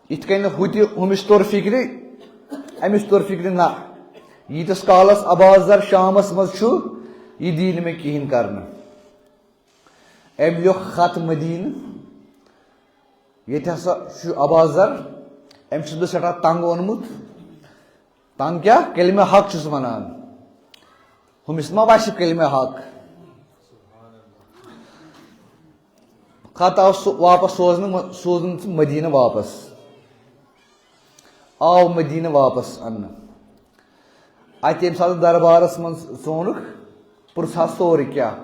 یِتھ کٔنۍ نہٕ ہُتہِ ہُمِس توٚر فِکرِ، أمِس توٚر فِکرِ نہ۔ ییٖتِس کالَس ابا ذر شامَس منٛز چھُ، یہِ دی نہٕ مےٚ کِہیٖنۍ کرنہٕ۔ أمۍ لیوٚکھ خط مدیٖنہٕ، ییٚتہِ ہسا چھُ ابا ذر، أمۍ چھُس بہٕ سٮ۪ٹھاہ تنگ اوٚنمُت۔ تنگ کیٛاہ؟ کلمہ حق چھُس ونان۔ ہُمِس ما وسہِ کلمہ حق؟ خط آو سُہ واپس سوزنہٕ، سوزُن سُہ مدینہ واپس۔ آو مدینہ واپس اننہٕ۔ اتہِ ییٚمہِ ساتہٕ دربارس منٛز ژونُکھ، پرٛژھ حظ سورُے کینٛہہ۔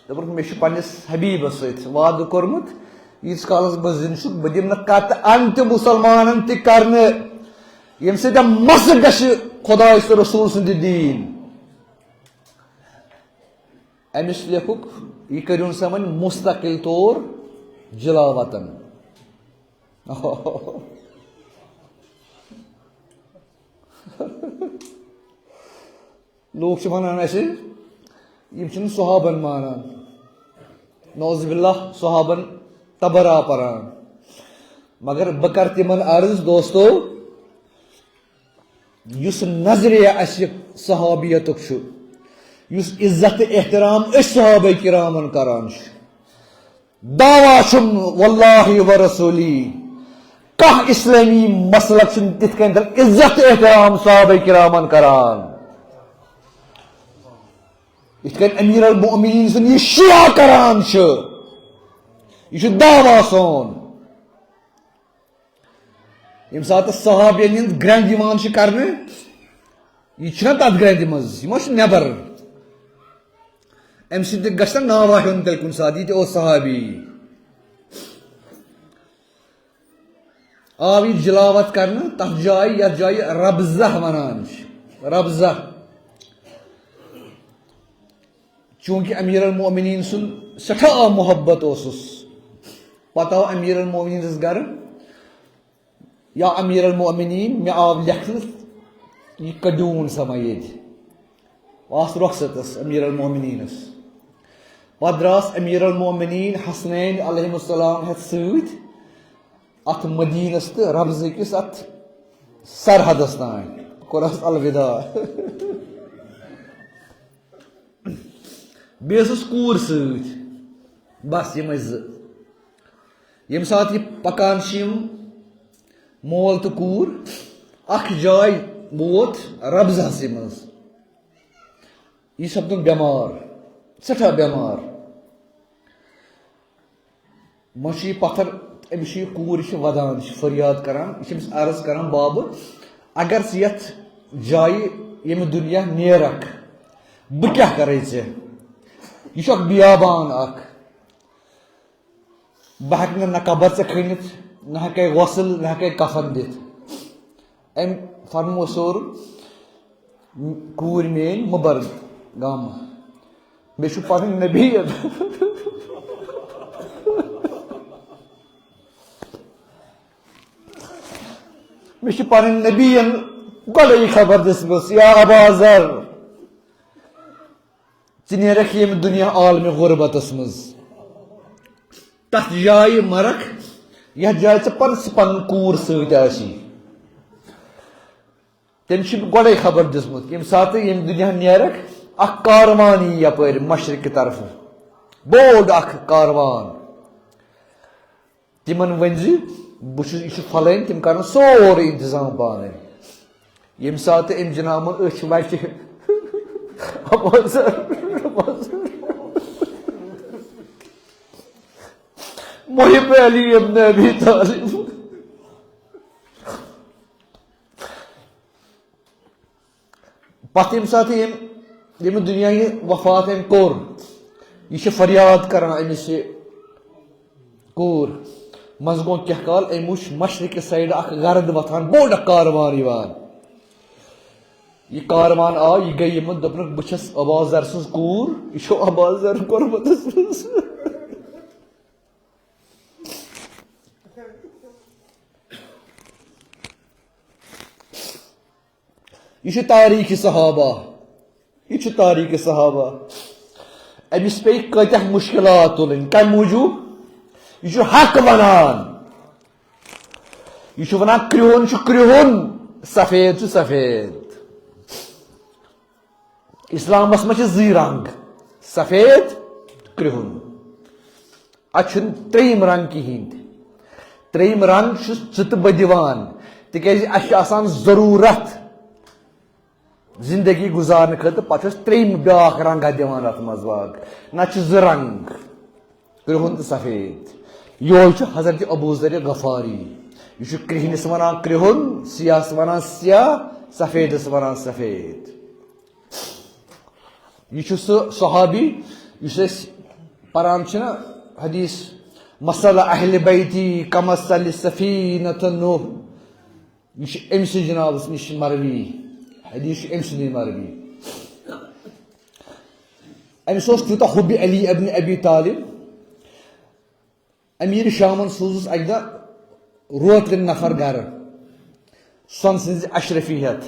دوٚپُکھ، مےٚ چھُ پننِس حبیبس سۭتۍ وعدٕ کوٚرمُت، ییٖتِس کالس بہٕ زِندٕ چھُس، بہٕ دِمہٕ نہٕ قطعاً تہِ مسلمانن تہِ کرنہٕ، ییٚمہِ سۭتۍ مےٚ مسہٕ گژھِ خۄداے تہٕ رسول سُنٛد دیٖن۔ أمِس لیکھُکھ، یہِ کٔرِو سا وۄنۍ مستقل طور جلا وطن۔ لوٗکھ چھِ وَنان اَسہِ، یِم چھِنہٕ صحابن مانان۔ نعوذ باللہ، صحابن تبرا پران۔ مگر بہٕ کَرٕ تِمن عرض، دوستو، یُس نظریہ اَسہِ صحابیتُک چھُ، یُس عزت تہٕ احترام أسۍ صحابہ کرامن کران چھِ، دعویٰ چھُم واللہ و رسولی، کانٛہہ اسلٲمی مسلک چھُنہٕ تِتھ کٔنۍ تھن عزت احترام صحابہ کرامن کران، یِتھ کٔنۍ امیر المؤمنین سُنٛد یہِ شیعہ کران چھُ۔ یہِ چھُ دعویٰ سون۔ ییٚمہِ ساتہٕ صحابین ہٕنٛز گرٛنٛد یِوان چھِ کرنہٕ، یہِ چھُنہ تتھ گرٛنٛدِ منٛز، یہِ ما چھُ نٮ۪بر؟ امہِ سۭتۍ تہِ گژھِ نہ ناوا ہیوٚن تیٚلہِ کُنہِ ساتہٕ، یہِ تہِ اوس صحابی۔ آو یہِ جلاوت کرنہٕ تتھ جایہِ، یتھ جایہِ ربضہ ونان چھِ، ربضہ۔ چونکہ امیر المؤمنین سُنٛد سٮ۪ٹھاہ محبت اوسُس، پتہٕ آو امیر المؤمنینس گرٕ، یا امیر المؤمنین، مےٚ آو لیکھنہٕ، یہِ کٔڈِوُن سا وۄنۍ ییٚتہِ۔ آس رۄخصتس امیر المؤمنینس۔ پتہٕ درٛاس امیر المؤمنین حسنین علیہ السلام ہٮ۪تھ سۭتۍ اتھ مدینس تہٕ ربضہٕ کِس اتھ سرحدس تام۔ کوٚرہس الوداع۔ بیٚیہِ ٲسٕس کوٗر سۭتۍ، بس یِمے زٕ۔ ییٚمہِ ساتہٕ یہِ پکان چھِ یِم مول تہٕ کوٗر، اکھ جاے ووت ربضہسٕے منٛز۔ یہِ سپدُن بٮ۪مار، سٮ۪ٹھاہ بٮ۪مار۔ منٛز چھُ یہِ پتھر، أمِس چھُ یہِ کوٗر، یہِ چھِ ودان، یہِ چھِ فریاد کران، یہِ چھِ أمِس عرض کران، بابہٕ، اگر ژٕ یتھ جایہِ ییٚمہِ دُنیا نیرکھ، بہٕ کیٛاہ کرے ژےٚ؟ یہِ چھُ اکھ بیابان اکھ، بہٕ ہیٚکہٕ نہٕ نہ قبر ژےٚ کھٔنِتھ، نہ ہیٚکے غسل، نہ ہیٚکے کفن دِتھ۔ أمۍ فرموو سورُن، کوٗرۍ میٲنۍ مہٕ بر غم، مےٚ چھُ پنٕنۍ نبی ین، مےٚ چھُ پنٕنۍ نبی ین گۄڈے یہِ خبر دِژمٕژ، یا ابا ذر، ژٕ نیرکھ ییٚمہِ دُنیا عالمِ غربتس منٛز، تتھ جایہِ مرکھ، یتھ جایہِ ژےٚ پنٕنۍ، ژٕ پنٕنۍ کوٗر سۭتۍ آسی۔ تٔمۍ چھِ گۄڈے خبر دِژمٕژ، ییٚمہِ ساتہٕ ییٚمہِ دُنیا نیرکھ، اکھ کاروان یی یپٲرۍ مشرق کہِ طرفہٕ، بوٚڑ اکھ کاروان۔ تِمن ؤنۍ زِ، بہٕ چھُس، یہِ چھُ فلٲنۍ، تِم کرن سورُے انتظام پانے۔ ییٚمہِ ساتہٕ أمۍ جنابن أچھ وچہِ، اپٲرۍ سر، اپٲرۍ سر۔ محب علی ابن ابی طالب۔ پتہٕ ییٚمہِ ساتہٕ ییٚمہِ، ییٚمہِ دُنیا یہِ وفات أمۍ کوٚر، یہِ چھِ فریاد کران أمِس یہِ کوٗر۔ منٛزٕ گوٚو کینٛہہ کال، أمۍ وٕچھ مشرقہِ سایڈٕ اکھ گرد وۄتھان، بوٚڑ اکھ کاروان یِوان۔ یہِ کاروان آو، یہِ گٔے یِمن، دوٚپنکھ، بہٕ چھَس ابا ذر سٕنٛز کوٗر، یہِ چھُ ابا ذر غربتس منٛز۔ یہِ چھُ تاریخ صحابہ، یہِ چھُ تاریخ صحابہ۔ أمِس پیٚیہِ کۭتیاہ مُشکِلات تُلٕنۍ۔ کَمہِ موٗجوٗب؟ یہِ چھُ حق وَنان۔ یہِ چھُ وَنان، کرٛہُن چھُ کرٛہُن، سفید چھُ سفید۔ اِسلامَس منٛز چھِ زٕے رنٛگ، سفید، کرٛہُن۔ اَتہِ چھُنہٕ ترٛیٚیِم رنٛگ کِہیٖنۍ تہِ۔ ترٛیٚیِم رنٛگ چھُس ژٕ تہٕ بہٕ دِوان، تِکیٛازِ اَسہِ چھُ آسان ضروٗرت زندگی گُزارنہٕ خٲطرٕ، پَتہٕ چھُ اَسہِ ترٛیٚیِم بیٛاکھ رنٛگا دِوان اَتھ منٛز باگ۔ نَتہٕ چھِ زٕ رنٛگ، کرٛہُن تہٕ سفید۔ یِہوٚے چھُ حضرت ابو ذر غفاری۔ یہِ چھُ کرٛہنِس وَنان کرٛہُن، سیاہَس وَنان سیاہ، سفیدَس وَنان سفید۔ یہِ چھُ سُہ صحابی یُس أسۍ پران چھِنہ حدیث، "مثل اہل بیتی کمثل سفینۃ نوح"، یہِ چھُ أمۍ سٕے جنابَس نِش مروی، حدیث چھُ أمۍ سٕنٛدی مروی۔ أمِس اوس تیوٗتاہ حُبِ علی ابن ابی طالب، امیر شامن سوٗزُس اکہِ دۄہ روتلہِ نفر گرٕ، سۄنہٕ سٕنزِ اشرفی ہٮ۪تھ۔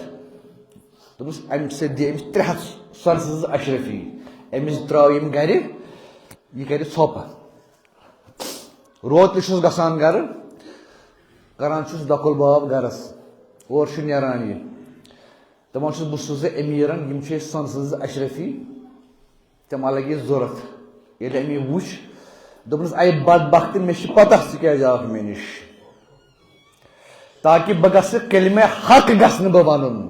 دوٚپُس، امہِ سۭتۍ دِ أمِس ترٛےٚ ہتھ سۄنہٕ سٕنز اشرفی۔ أمِس ترٛاو یِم گرِ، یہِ کرِ ژھۄپہٕ۔ روتلہِ چھُس گژھان گرٕ، کران چھُس دۄکُل باب گرس، اورٕ چھُ نیران یہِ۔ دپان چھُس، بہٕ چھُس زِ امیٖرن، یِم چھِ أسۍ سۄنہٕ سٕنٛز اشرفی، تِم ما لگہِ ضوٚرتھ۔ ییٚلہِ أمۍ یہِ وُچھ، دوٚپنَس، "اے بدبخت، مےٚ چھِ پتہ ژٕ کیٛازِ آکھ مےٚ نِش، تاکہِ بہٕ گژھٕ کلمہ حق گژھٕ نہٕ بہٕ وَنُن۔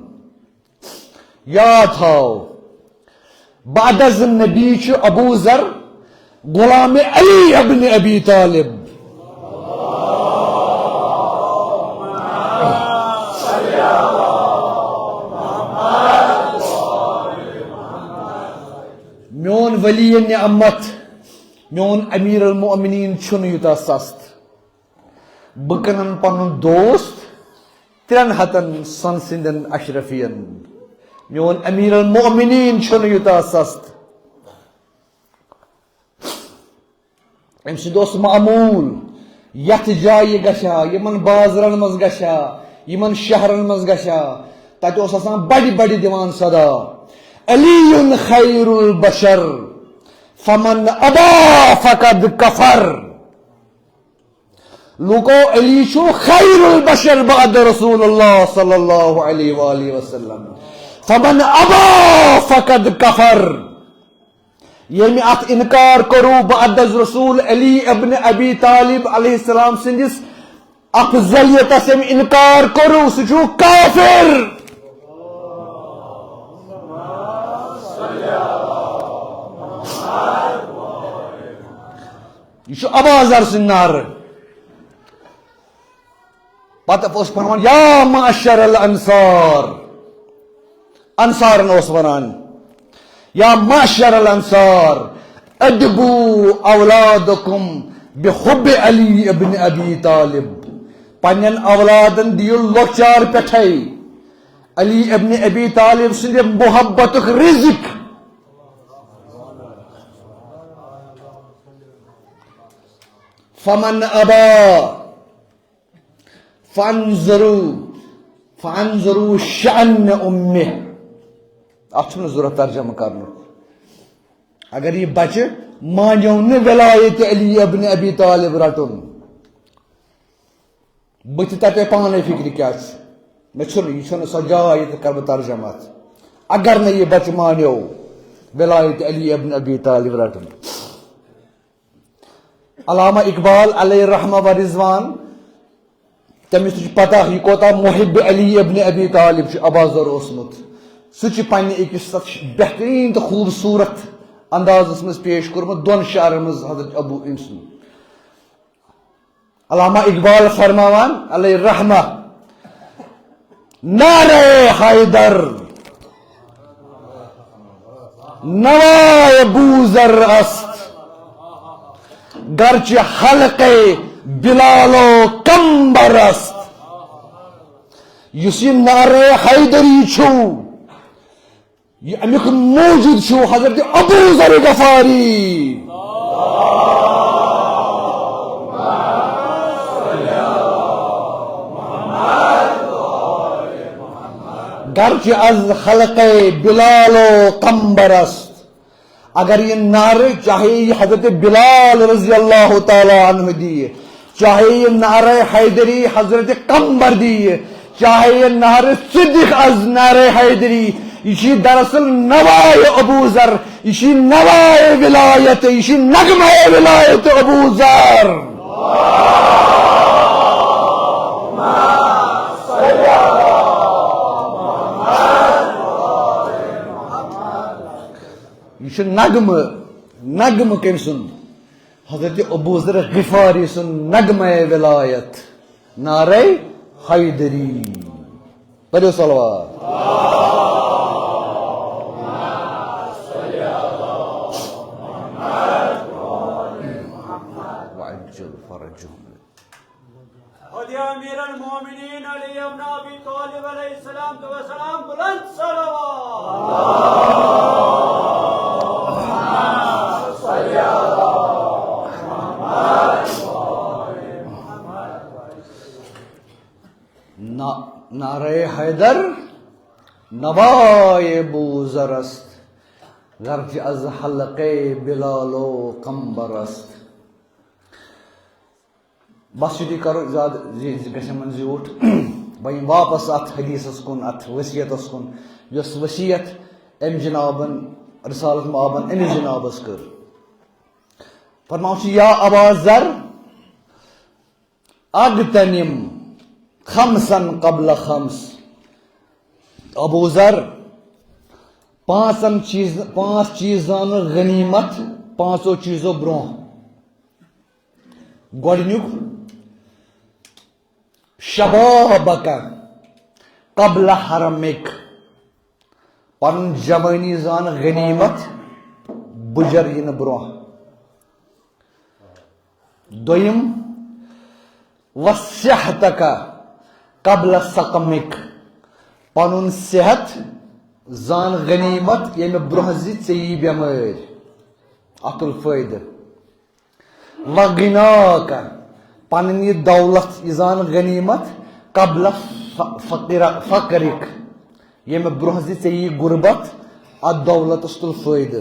یاد تھاو، بعد از نبی چھُ ابو ذر غلام علی ابن ابی طالب۔" میون ولی نعمت، میون امیر المؤمنین چھُنہٕ یوٗتاہ سست۔ بہٕ کٕنن پنُن دوست ترٛٮ۪ن ہتن سۄنہٕ سٕنٛدٮ۪ن اشرفین۔ میون امیر المؤمنین چھُنہٕ یوٗتاہ سست۔ أمۍ سٕنٛدِ اوس معموٗل، یَتھ جایہِ گژھِ ہا، یِمن بازرن منٛز گژھِ ہا، یِمن شہرن منٛز گژھِ ہا، تَتہِ اوس آسان بڑِ بڑِ دِوان صدا، "علی خیر البشر، فمن ابا فقد کفر۔" لوٗکو، علی چھُ خیر البشر بعد رسول اللہ صلی اللہ علیہ وآلہ وسلم۔ فمن ابا فقد کفر۔ ییٚمہِ اتھ انکار کوٚروٕ بعد از رسول علی ابن ابی طالب علیہ السلام سٕنٛدِس افضلیتس، ییٚمہِ انکار کوٚروٕ، سُہ چھُ کافر۔ یہِ چھُ ابا ذر سٕنٛدِ نعرٕ۔ پتہٕ اوس فرمان، "یا معشر الانصار"، انصارن اوس ونان، "یا معشر الانصار، ادبوا اولادکم بحب علی ابن ابی طالب"، پننٮ۪ن اولادن دِیِو لۄکچار پٮ۪ٹھے علی ابن ابی طالب سٕنٛدِ محبتُک رزق۔ فمن ابا فانظروا، فانظروا شأن امہ۔ اتھ چھُنہٕ ضرورت ترجمہٕ کرنُک۔ اگر یہِ بچہِ مانیو نہٕ ولایت علی ابن ابی طالب رٹُن، بہٕ تہِ تتے پانے فکرِ کیٛاہ چھِ۔ مےٚ چھُنہٕ، یہِ چھُنہٕ سۄ جاے ییٚتہِ کرٕ بہٕ ترجمہٕ اتھ۔ اگر نہٕ یہِ بچہِ مانیو ولایت علی ابن ابی طالب رٹُن۔ علامہ اقبال علیہ رحمہ و رضوان، تٔمِس تہِ چھُ پتہ یہِ کوتاہ محب علی ابن ابی طالب چھُ ابا ذر اوسمُت۔ سُہ چھُ پننہِ أکِس تتھ بہترین تہٕ خوبصورت اندازس منٛز پیش کوٚرمُت دۄن شعرن منٛز حضرت ابو أمۍ سُنٛد۔ علامہ اقبال فرماوان علیہ رحمہ، نعرہ حیدر نوائے بوزر است، گرچہ حلقہ بلال و کمبر است۔ یُس یہِ نعرہ حیدری چھُ، یہِ امیُک موجود چھُ حضرت ابو ذر غفاری۔ گرچہ از خلق بلال و قمبر است، اگر یہِ نعرٕ چاہے یہِ حضرت بلال رضی اللہ تعالیٰ عنہ دی، چاہے یہِ نعرہ حیدری حضرت قمبر دی، چاہے یہِ نعرٕ صدیق از نعرہ حیدری، یہِ چھِ دراصل نوائے ابو ذر، یہِ چھِ نوائے ولایت، یہِ چھِ نغمہ ولایت ابو ذر۔ یہِ چھُ نغمہٕ، نغمہٕ کٔمۍ سُنٛد؟ حضرت ابو ذر غفاری سُنٛد نغمہ ولایت، نعرہ حیدری۔ پٔرِو صلوات۔ وعجل فرجهم۔ خود امیر المومنین علی ابن ابی طالب علیہ السلام تو سلام بلند صلوات۔ نا-، نعرہ حیدر نوائے بوزر است، گرچہ از حلقے بلال و قمبر است۔ بس یُتُے کرو، زیادٕ زِ-، زِ-، گژھِ یِمن زیوٗٹھ۔ بہٕ یِمہٕ واپس اتھ حدیثس کُن، اتھ وصیتس کُن، یۄس وصیت أمۍ جنابن، رسالت مآبن أمِس جنابس کٔر۔ فرماوان چھُ، یا ابا ذر، اغتنم خمسا قبل خمس۔ ابو ذر، پانٛژن چیٖز، پانٛژھ چیٖز زانہٕ غنیمت پانٛژو چیٖزو برونٛہہ۔ گۄڈٕنیُک، شبابک قبل حرمک، پنُن جوٲنی زان غنیمت بُجر یِنہٕ برونٛہہ۔ دوٚیِم، وصحتک قبل سقمک، پنُن صحت زان غنیمت ییٚمہِ برونٛہہ زِ ژےٚ یی بٮ۪مٲرۍ، اَتھ تُل فٲیدٕ۔ وغناک، پنٕنۍ یہِ دولت، یہِ زان غنیمت، قبل ف-، فقر-، فقرک، ییٚمہِ برونٛہہ زِ ژےٚ یی غربت، اتھ دولتس تُل فٲیدٕ۔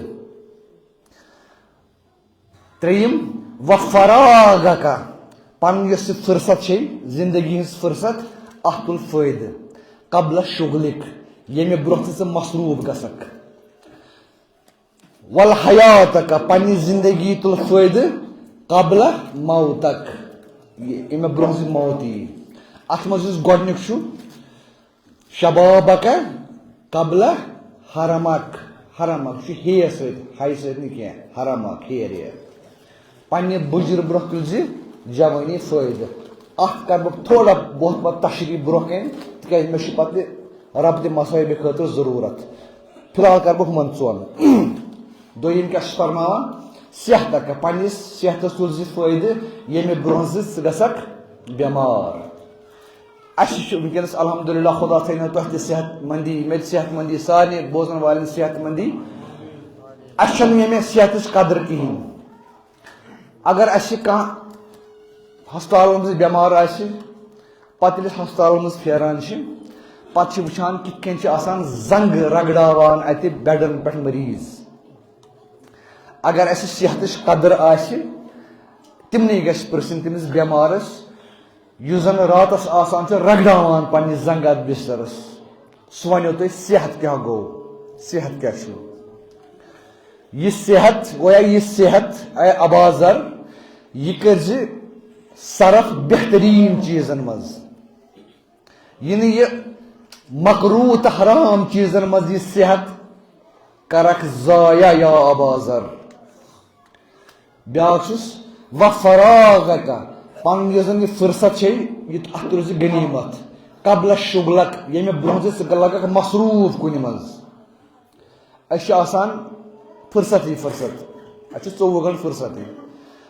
ترٛیٚیِم، وفراغک، پنٕنۍ یۄس یہِ فرصت چھے، زندگی ہٕنٛز فرصت، اتھ تُل فٲیدٕ۔ قبل شغلک، ییٚمہِ برونٛہہ تہِ ژٕ مصروف گژھکھ۔ والحیاتک، پننہِ زندگی تُل فٲیدٕ، قبل موتک، ییٚمہِ برونٛہہ زِ موت یی۔ اتھ منٛز یُس گۄڈنیُک چھُ، شبابک قبل حرمک، حرمک چھُ ہے سۭتۍ، ہے سۭتۍ نہٕ کینٛہہ، حرمک، ہے ریر۔ پننہِ بُجرٕ برونٛہہ تُلۍ زِ جوٲنی فٲیدٕ۔ اتھ کرٕ بہٕ تھوڑا بہت پتہٕ تشریح برونٛہہ کنہِ، تِکیازِ مےٚ چھُ پتہٕ یہِ ربطِ مصائبہِ خٲطرٕ ضروٗرت۔ فی الحال کرٕ بہٕ ہُمن ژۄن۔ دوٚیِم کیٛاہ چھُ فرماوان؟ صحتک، پننِس صحتس تُل زِ فٲیدٕ، ییٚمہِ برونٛہہ زِ ژٕ گژھکھ بٮ۪مار۔ اسہِ چھُ وٕنکیٚنس الحمدللہ، خدا تھٲینو تۄہہِ تہِ صحت مندی، مےٚ تہِ صحت مندی، سارنٕے بوزن والٮ۪ن صحت مندی۔ اسہِ چھنہٕ ییٚمہِ صحتٕچ قدر کِہیٖنۍ۔ اگر اسہِ کانٛہہ ہسپتالن منٛز بٮ۪مار آسہِ، پتہٕ ییٚلہِ أسۍ ہسپتالن منٛز پھیران چھِ، پتہٕ چھِ وٕچھان کِتھ کٔنۍ چھِ آسان زنٛگہٕ رگڑاوان اتہِ بیڈن پٮ۪ٹھ مریض۔ اگر اسہِ صحتٕچ قدر آسہِ، تِمنٕے گژھِ پرژھٕنۍ تٔمِس بٮ۪مارس، یُس زن راتس آسان چھُ رگڑاوان پننہِ زنٛگہٕ اتھ بسترس۔ سُہ ونیو تۄہہِ صحت کیٛاہ گوٚو، صحت کیٛاہ چھُ۔ یہِ صحت گویا یہِ صحت، اے ابا ذر، یہِ کٔرۍ زِ صرف بہتریٖن چیٖزن منٛز۔ یہِ نہٕ یہِ مکروہ تہٕ حرام چیٖزن منٛز یہِ صحت کرکھ ضایع، یا ابا ذر۔ بیٛاکھ چھُس، وفراغک، پنُن یۄس زن یہِ فرصت چھے، یہِ اتھ تُل زِ غنیمت، قبل شغلک، ییٚمہِ برونٛہہ زِ ژٕ لگکھ مصروٗف کُنہِ منٛز۔ أسۍ چھِ آسان فرصتی فرصت، اَسہِ چھِ ژوٚوُہ گٲنٛٹہٕ فرصتی،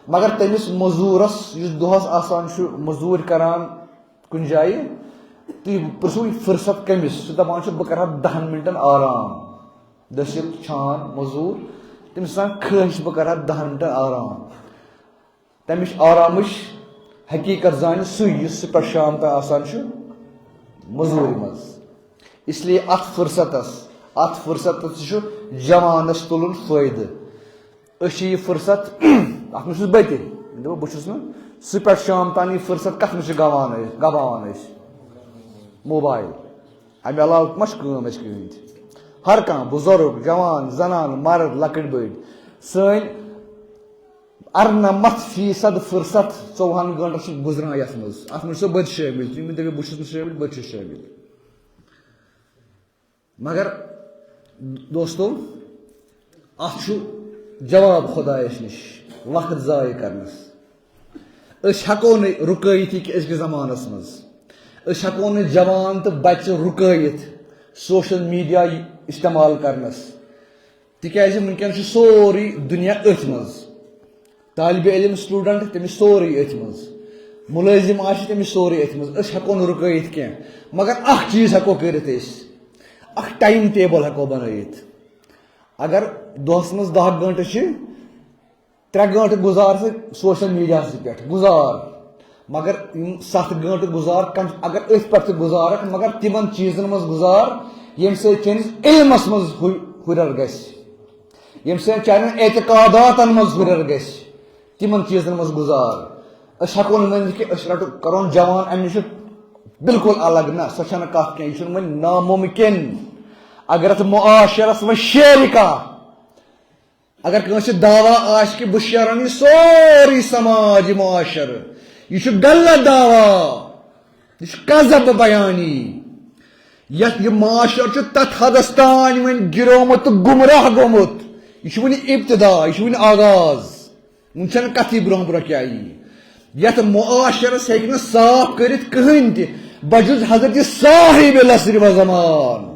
مگر تٔمِس مٔزوٗرس یُس دۄہس آسان چھُ مٔزوٗرۍ کران کُنہِ جایہِ، تُہۍ پرٛژھِو یہِ فرصت کٔمِس، سُہ دپان چھُ، بہٕ کرٕ ہا دہن منٹن آرام۔ دٔسِل چھان مٔزوٗر، تٔمِس آسان خٲہِش، بہٕ کرٕ ہا دہن منٹن آرام۔ تمِچ آرامٕچ حقیقت زانہِ سُے، یُس صُبح پٮ۪ٹھ شام تام آسان چھُ مٔزوٗرِ منٛز۔ اس لیے اتھ فرصتس، اتھ فرصتس چھُ جوانس تُلُن فٲیدٕ۔ أسۍ چھِ یہِ فرصت، اَتھ منٛز چھُس بہٕ تہِ، مےٚ دوٚپ، بہٕ چھُس نہٕ سُہ پٮ۪ٹھ شام تام یہِ فرصت کَتھ منٛز چھِ گواوان أسۍ، گواوان أسۍ؟ موبایل۔ اَمہِ علاوٕ ما چھِ کٲم اَسہِ کٕہٕنۍ تہِ؟ ہر کانٛہہ، بُزرگ، جوان، زنان، مرد، لۄکٕٹۍ بٔڑۍ، سٲنۍ اَرنَمَتھ فیٖصد فرصت ژوٚوُہَن گٲنٛٹَن چھِ گُزران یَتھ منٛز۔ اَتھ منٛز چھُ سُہ بہٕ تہِ شٲمِل، یِم دَپن، بہٕ چھُس نہٕ شٲمِل، بہٕ تہِ چھُس شٲمِل۔ مگر دوستو، اَتھ چھُ جواب خۄدایَس نِش وقت ضایع کرنَس۔ أسۍ ہٮ۪کو نہٕ رُکٲیِتھ یہِ کہِ أزکِس زمانَس منٛز۔ أسۍ ہٮ۪کو نہٕ جوان تہٕ بَچہٕ رُکٲیِتھ سوشل میڈیا استعمال کرنَس۔ تِکیٛازِ وٕنکٮ۪ن چھُ سورُے دُنیا أتھۍ منٛز۔ طالبِ علم، student، تٔمِس سورُے أتھۍ منٛز۔ مُلٲزِم آسہِ، تٔمِس سورُے أتھۍ منٛز۔ أسۍ ہٮ۪کو نہٕ رُکٲیِتھ کینٛہہ، مگر اَکھ چیٖز ہٮ۪کو کٔرِتھ أسۍ۔ اَکھ time table ہٮ۪کو بَنٲیِتھ۔ اگر دۄہَس منٛز دَہ گٲنٛٹہٕ چھِ، ترٛےٚ گٲنٛٹہٕ گُزار ژٕ سوشل میڈیاہَس پٮ۪ٹھ، گُزار۔ مگر یِم ستھ گٲنٛٹہٕ گُزار، کم، اگر أتھۍ پٮ۪ٹھ تہِ گُزارکھ، مگر تِمن چیٖزن منٛز گُزار، ییٚمہِ سۭتۍ چٲنِس علمس منٛز ہُہ-، ہُرٮ۪ر گژھِ، ییٚمہِ سۭتۍ چانٮ۪ن اعتقاداتن منٛز ہُرٮ۪ر گژھِ، تِمن چیٖزن منٛز گُزار۔ أسۍ ہٮ۪کو نہٕ ؤنِتھ کہِ أسۍ رٹو، کرون جوان امہِ نِش بالکل الگ، نہ، سۄ چھنہٕ کتھ کینٛہہ، یہِ چھُنہٕ وۄنۍ ناممکن۔ اگر اتھ معاشرس منٛز شیرِ کانٛہہ، اگر کٲنٛسہِ دعویٰ آسہِ کہِ بہٕ شیرن یہِ سورُے سماج، یہِ معاشرٕ، یہِ چھُ غلط دعویٰ، یہِ چھُ کذب بیانی۔ یتھ یہِ معاشرٕ چھُ تتھ حدس تام وۄنۍ گِرومُت تہٕ گمراہ گوٚمُت، یہِ چھُ وُنہِ ابتدا، یہِ چھُ وُنہِ آغاز، وُنہِ چھنہٕ کتھٕے برونٛہہ برونٛہہ کیٛاہ یی۔ یتھ معاشرس ہیٚکہِ نہٕ صاف کٔرِتھ کٕہٕنۍ تہِ، بجز حضرت صاحب العصر و زمان۔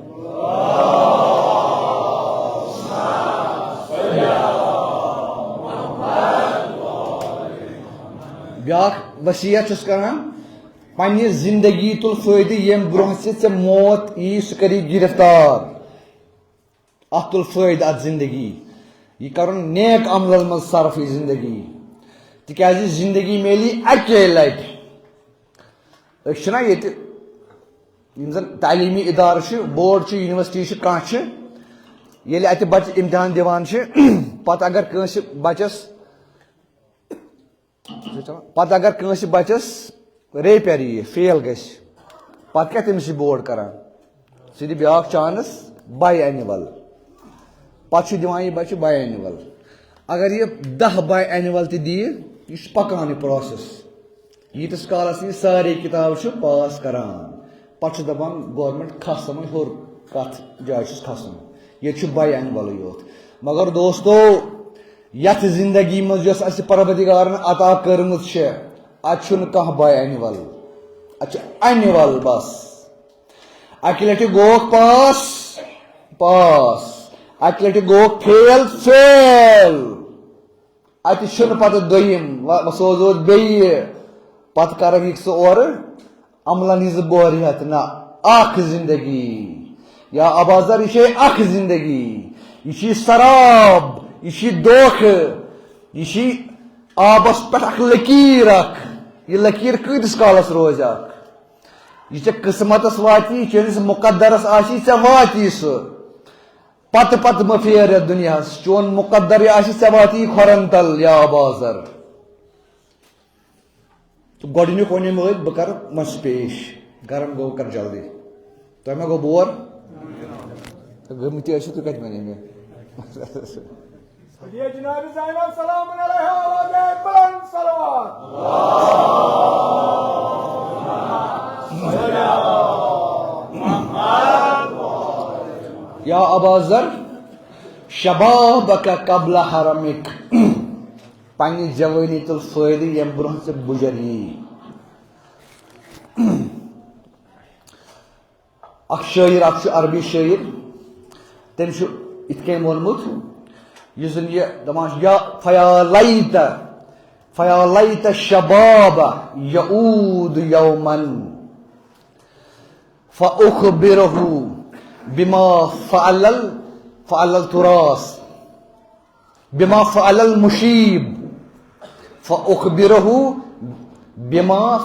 بیاکھ وصیت چھُس کران، پننہِ زندگی تُل فٲیدٕ، ییٚمہِ برونٛہہ زِ ژےٚ موت یی، سُہ کری گرفتار۔ اتھ تُل فٲیدٕ اتھ زندگی، یہِ کرُن نیک عملن منٛز صرف یہِ زندگی، تِکیازِ زندگی میلی اکے لٹہِ۔ أسۍ چھِنہ ییٚتہِ یِم زن تعلیمی ادارٕ چھِ، بورڈ چھُ، یونیورسٹی چھِ، کانٛہہ چھِ، ییٚلہِ اتہِ بچہِ امتحان دِوان چھِ، پتہٕ اگر کٲنٛسہِ بچس پتہٕ اگر کٲنٛسہِ بچس رے پیرِ یی، فیل گژھِ، پتہٕ کیٛاہ تٔمِس چھِ بورڈ کران؟ سُہ دِ بیٛاکھ chance، bi annual۔ پتہٕ چھُ دِوان یہِ بچہِ bi annual۔ اگر یہِ دَہ bi annual تہِ دِیہِ، یہِ چھُ پکان یہِ process۔ ییٖتِس کالس یہِ سارے کتابہٕ چھُ پاس کران، پتہٕ چھُ دپان government کھس ژٕ وۄنۍ ہیوٚر، کتھ جایہِ چھُس کھسُن، ییٚتہِ چھُ bi annual یوت۔ مگر دوستو، یتھ زندگی منٛز یۄس اسہِ پروردگارن عطا کٔرمٕژ چھےٚ، اتہِ چھُنہٕ کانٛہہ bi annual، اتہِ چھُ annual بس۔ اکہِ لٹہِ گوٚوکھ پاس، پاس، اکہِ لٹہِ گوٚوکھ فیل، فیل۔ اتہِ چھُنہٕ پتہٕ دوٚیِم، وۄنۍ سوزو بیٚیہِ، پتہٕ کرکھ یہِ سُہ اورٕ عملن ہٕنٛز بوریت۔ نہ، اکھ زندگی۔ یا ابازر، یہِ چھے اکھ زندگی۔ یہِ چھُے سراب، یہِ چھُے دھوکھٕ، یہِ چھُے آبس پٮ۪ٹھ اکھ لکیر اکھ۔ یہِ لکیر کۭتِس کالس روزِ اکھ؟ یہِ ژےٚ قسمتس واتی، چٲنِس مقدرس آسی، ژےٚ واتی سُہ۔ پتہٕ پتہٕ مہ پھیر یتھ دُنیاہس، چون مقدر یہِ آسہِ، ژےٚ واتی کھۄرن تل یا ابازر۔ تہٕ گۄڈٕنیُک ووٚنُے مٲلۍ، بہٕ کرٕ وۄنۍ سُہ پیش۔ گرم گوٚو، کر جلدی۔ تۄہہِ ما گوٚو بور؟ گٔمٕتۍ ٲسِو تُہۍ، کتہِ ونے مےٚ؟ دِیِو جناب زینب سلام علیہا آواز بلند صلوات۔ یا ابا ذر، شبابک قبل حرمک، پننہِ جوانی تُل فٲیدٕ ییٚمہِ برونٛہہ ژٕ بُجر یی۔ اکھ شٲعر اکھ چھُ عربی شٲعر، تٔمۍ چھُ یِتھ کٔنۍ ووٚنمُت، یُس زن یہِ دپان چھُ، یا فیا لیت، فیا لیت شباب یعود یوما فاخبره بما فعل ال-، فعل التراث، بما فعل المشیب، فاخبره بما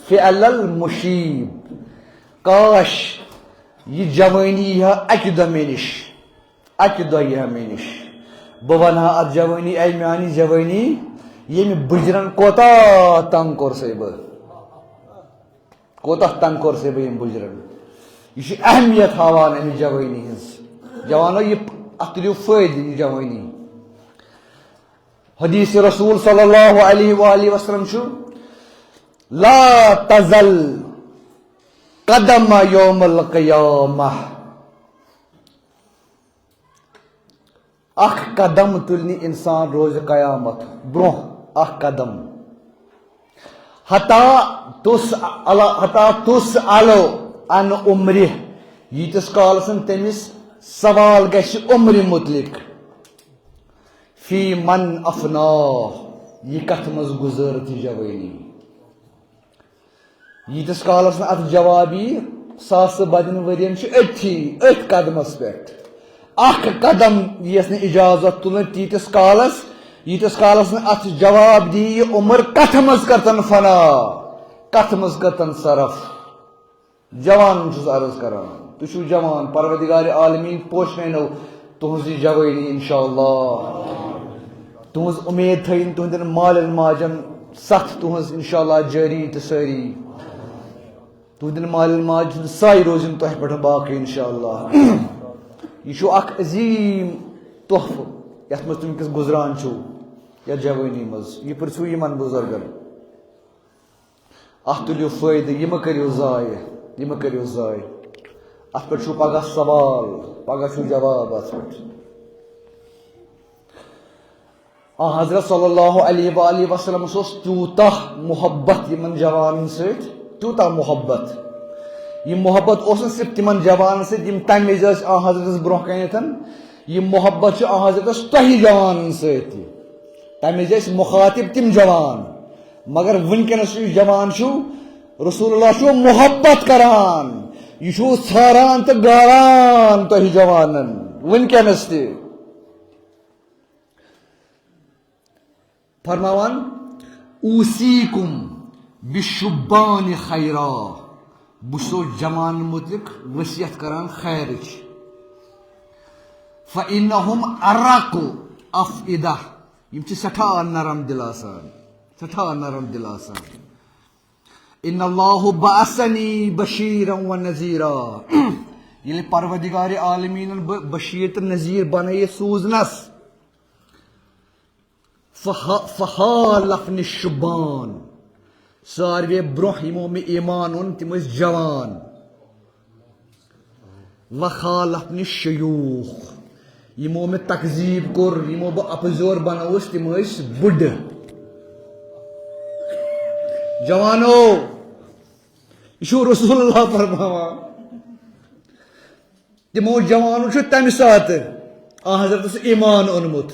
فعل المشیب۔ کاش، یہِ جوٲنی یی ہا اکہِ دۄہ مےٚ نِش، اکہِ دۄہ یی ہا مےٚ نِش۔ بہٕ وَنہٕ ہا اَتھ جوٲنی، اے میٛانہِ جوٲنی، ییٚمہِ بُجرَن کوتاہ تنگ کوٚر سَے بہٕ۔ کوتاہ تنگ کوٚر سَے بہٕ ییٚمہِ بُجرَن۔ یہِ چھِ اہمیت ہاوان اَمہِ جوٲنی ہٕنٛز۔ جوانو، یہِ، اَتھ تُلِو فٲیدٕ، یہِ جوٲنی۔ حدیث رسول صلی اللہ علیہ وآلہ وسلم چھُ، "لا تزل قدم یوم القیامہ"۔ اکھ قدم تُلہِ نہٕ انسان روز قیامت برونٛہہ، اکھ قدم۔ حتی تسأل، حتی تسأل عن عمرہ، ییٖتِس کالس نہٕ تٔمِس سوال گژھِ عمرِ متعلق۔ فی من افناہ، یہِ کتھ منٛز گُزٲرٕتھ یہِ جوٲنی۔ ییٖتِس کالس نہٕ اتھ جواب یی، ساسہٕ بدٮ۪ن ؤرین چھُ أتھی، أتھۍ قدمس پٮ۪ٹھ۔ اکھ قدم یِیَس نہٕ اجازت تُلنہٕ تیٖتِس کالس، ییٖتِس کالس نہٕ اتھ جواب دی، یہِ عمر کتھ منٛز کرتن فنا، کتھ منٛز کرتن صرف۔ جوانن چھُس عرض کران، تُہۍ چھِو جوان، پروردگار عالمین پوشنٲینو تُہنٛز یہِ جوٲنی انشاءاللہ۔ تُہنٛز اُمید تھٲیِن تُہنٛدٮ۪ن مالٮ۪ن ماجن ستھ تُہنٛز انشاءاللہ جٲری تہٕ سٲری۔ تُہنٛدٮ۪ن مالٮ۪ن ماجہِ ہُنٛد سایہِ روزِن تۄہہِ پٮ۪ٹھ باقٕے انشاءاللہ۔ یہِ چھُ اکھ عظیٖم تحفہٕ یتھ منٛز تُہۍ وٕنکیٚس گُزران چھِو، یتھ جوٲنی منٛز۔ یہِ پرژھِو یِمن بُزرگن۔ اتھ تُلِو فٲیدٕ، یہِ مہ کٔرِو ضایع، یہِ مہ کٔرِو ضایع۔ اتھ پٮ۪ٹھ چھُو پگاہ سوال، پگاہ چھُو جواب اتھ پٮ۪ٹھ۔ آ حضرت صلی اللہ علیہ وآلہ وسلمس اوس تیوٗتاہ محبت یِمن جوانن سۭتۍ، تیوٗتاہ محبت۔ یہِ محبت اوس نہٕ صرف تِمن جوانن سۭتۍ، یِم تمہِ وِزِ ٲسۍ آ حضرتس برونٛہہ کنٮ۪تھ۔ یہِ محبت چھُ آ حضرتس تۄہہِ جوانن سۭتۍ تہِ۔ تمہِ وِزِ ٲسۍ مُخاطب تِم جوان۔ مگر وٕنکیٚنس یُس جوان چھُ، رسول اللہ چھُ محبت کران، یہِ چھُ ژھاران تہٕ گاران تۄہہِ جوانن وٕنکیٚنس تہِ۔ فرماوان، "اوصیکم بالشبان خیرا"، بہٕ چھُسو جوانن متعلق وصیت کران خیرٕچ۔ "فانہم ارق افئدہ"، یِم چھِ سٮ۪ٹھاہ نرم دل آسان، سٮ۪ٹھاہ نرم دل آسان۔ "ان اللہ بعثنی بشیرا و نذیرا"، ییٚلہِ پروردگار عالمیٖنن بہٕ بشیٖر تہٕ نذیٖر بنٲیِتھ سوٗزنس، فہا-، فہا لفنِ شُبان، ساروے برونٛہہ یِمو مےٚ ایمان اوٚن، تِم ٲسۍ جوان۔ وخالفنِ شیوٗخ، یِمو مےٚ تکذیٖب کوٚر، یِمو بہٕ اپزیور بنووُس، تِم ٲسۍ بُڈٕ۔ جوانو، یہِ چھُ رسول اللہ فرماوان۔ تِمو جوانو چھُ تَمہِ ساتہٕ آ حضرتس ایمان اوٚنمُت۔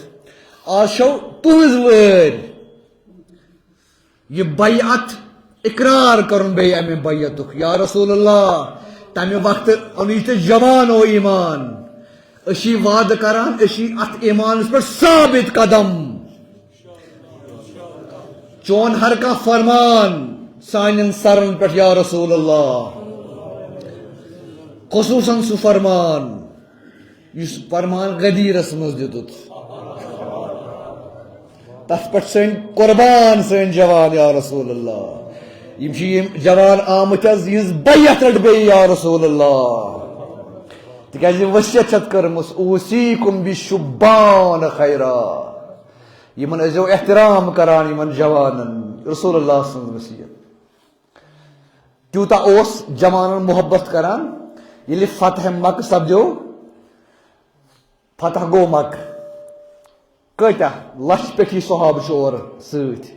آز چھَو تُہٕنٛز وٲرۍ یہِ بیعت اقرار کرُن بیٚیہِ اَمہِ بیعتُک۔ یا رسول اللہ، تَمہِ وقتہٕ اوٚنُے تہٕ جوانو ایمان۔ أسۍ چھِ وعدٕ کران، أسۍ چھِ اَتھ ایمانس پٮ۪ٹھ ثابت قدم۔ چون ہر کانٛہہ فرمان سانٮ۪ن سرن پٮ۪ٹھ، یا رسول اللہ۔ خصوصاً سُہ فرمان یُس فرمان غدیرس منٛز دِتُتھ، تتھ پٮ۪ٹھ سٲنۍ قربان سٲنۍ جوان، یا رسول اللہ۔ یِم چھِ یِم جوان آمٕتۍ حظ، یِہٕنٛز بیعت رٔٹ بیٚیہِ، یا رسول اللہ۔ تِکیٛازِ وصیت چھَتھ کٔرمٕژ، "اوصیکم بالشبان خیرا"۔ یِمن ٲسۍزیو احترام کران، یِمن جوانن، رسول اللہ سٕنٛز وصیت۔ تیوٗتاہ اوس جوانن محبت کران، ییٚلہِ فتح مکہ سپدیو، فتح گوٚو مکہ، کۭتیاہ لچھ پٮ۪ٹھی صحابہٕ چھِ اورٕ سۭتۍ۔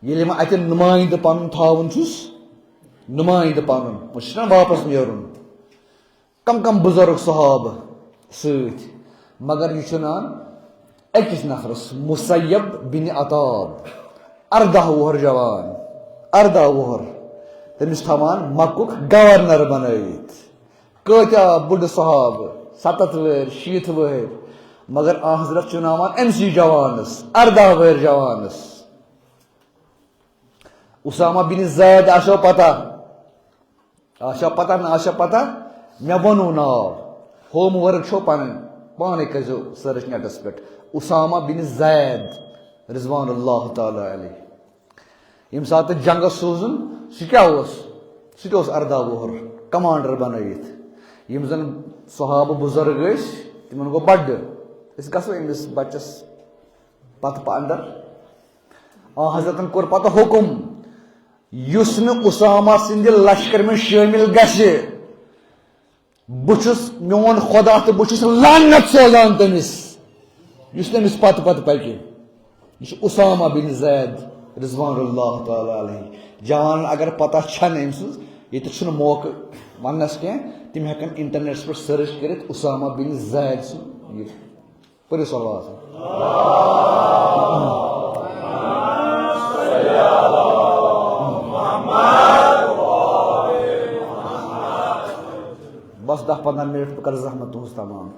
ییٚلہِ وۄنۍ اتہِ نُمایندٕ پنُن تھاوُن چھُس، نُمایندٕ پنُن، وۄنۍ چھُس نا واپس نیرُن۔ کم کم بزرگ صحابہٕ سۭتۍ، مگر یہِ چھُ نان أکِس نفرس، مُسیب بن عطاب، ارداہ وُہر جوان، ارداہ وُہر، تٔمِس تھاوان مکُک گورنر بنٲیِتھ۔ کۭتیاہ بُڈٕ صحابہٕ، ستتھ وٕہٕرۍ، شیٖتھ وٕہٕرۍ، مگر آ حضرت چُناوان أمسٕے جوانس، ارداہ وٕہٕرۍ جوانس۔ اسامہ بن زید آسیو پتہ، آسیو پتہ نہ آسیو پتہ، مےٚ ووٚنوُ ناو، ہوم ورک چھو پنٕنۍ، پانے کٔرزیو سٔرٕچ نیٹس پٮ۪ٹھ، اسامہ بن زید رضوان اللہ تعالیٰ علیہ۔ ییٚمہِ ساتہٕ جنگس سوٗزُن، سُہ کیٛاہ اوس؟ سُہ تہِ اوس ارداہ وُہُر، کمانڈر بنٲیِتھ۔ یِم زن صحابہٕ بُزرگ ٲسۍ، تِمن گوٚو بڈٕ، أسۍ گژھو أمِس بچس پتہٕ پہ اندر۔ آ حضرتن کوٚر پتہٕ حُکم، یُس نہٕ اسامہ سٕنٛدِ لشکر منٛز شٲمِل گژھِ، بہٕ چھُس، میون خۄدا تہٕ بہٕ چھُس لعنت سوزان تٔمِس، یُس تٔمِس پتہٕ پتہٕ پکہِ۔ یہِ چھُ اسامہ بن زید رضوان اللہ تعالیٰ علیہ۔ جوان اگر پتہ چھنہٕ أمۍ سٕنٛز، ییٚتہِ چھُنہٕ موقعہٕ وننس کینٛہہ، تِم ہٮ۪کن انٹرنیٹس پٮ۪ٹھ سٔرٕچ کٔرِتھ اسامہ بن زید سُنٛد یہِ۔ پٔرِو صلوات۔ بس دَہ پنٛداہ منٹ، بہٕ کرٕ زحمت تُہنٛز تمام۔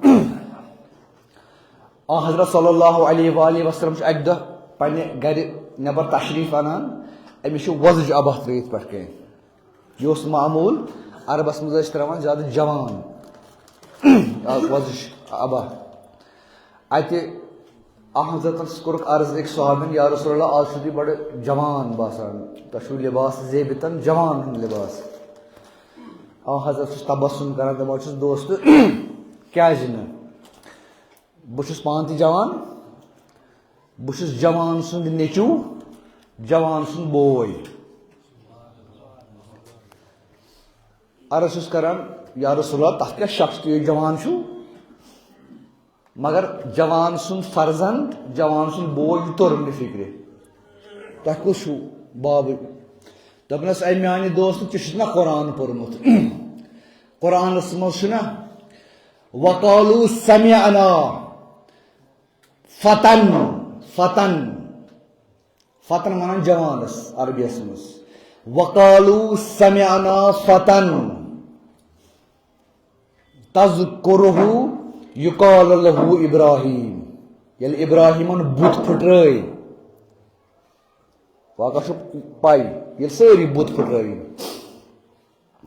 آ حضرت صلی اللہ علیہ وآلہ وسلم چھُ اکہِ دۄہ پننہِ گرِ نٮ۪بر تشریف انان، أمِس چھُ وۄزٕج عبا ترٲیِتھ پٮ۪ٹھ کَنہِ۔ یہِ اوس معموٗل، عربس منٛز ٲسۍ ترٛاوان زیادٕ جوان، آ، وۄزٕج عبا۔ اتہِ آ حضرتس کوٚرُکھ عرض أکۍ صحابن، یا رسول اللہ، آز چھُو تُہۍ بڑٕ جوان باسان، تۄہہِ چھُو لباس زیبتن جوان ہُنٛد لباس۔ آ حضرت چھُس تبسم کران، دپان چھُس، دوست، کیازِ نہٕ؟ بہٕ چھُس پانہٕ تہِ جوان، بہٕ چھُس جوان سُنٛد نیٚچوٗ، جوان سُنٛد بوے۔ عرض چھُس کران، یا رسول اللہ، تَتھ کیٛاہ شک چھُ، تُہۍ جوان چھِو، مگر جوان سُنٛد فرزند، جوان سُنٛد بوے، یہِ توٚرُم نہٕ فِکرِ۔ تۄہہِ کُس چھُو بابٕے؟ دوٚپنَس، اے میٛانہِ دوستہٕ، ژےٚ چھُتھ نہ قرآن پوٚرمُت؟ قرآنَس منٛز چھُنہ، وقالوا سمعنا فتن، فتن، فتن ونان جوانس عربیس منٛز۔ وقالوا سمعنا فتن تذکرہ یقال لہ ابراہیم۔ ییٚلہِ ابراہیمن بُتھ پھٕٹرٲے، واقعہ چھُ پَے، ییٚلہِ سٲری بُتھ پھٕٹرٲوِن،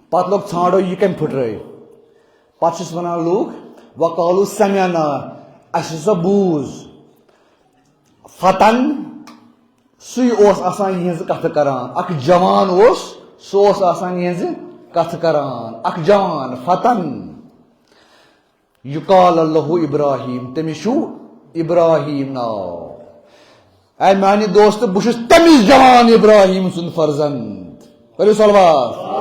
پتہٕ لوٚگ ژھانٛڈو یہِ کٔمۍ پھٕٹرٲے۔ پتہٕ چھِس وَنان لوٗکھ، وقالوا سمعنا، اَسہِ ہسا بوٗز۔ فتن، سُے اوس آسان یِہٕنٛزٕ کتھٕ کران۔ اکھ جوان اوس، سُہ اوس آسان یِہٕنٛزٕ کتھٕ کران۔ اکھ جوان، فتن۔ یقال لہ ابراہیم، تٔمِس چھُ ابراہیم ناو۔ اے میانہِ دوست، بہٕ چھُس تٔمِس جوان ابراہیم سُنٛد فرزند۔ پٔرِو صلوات۔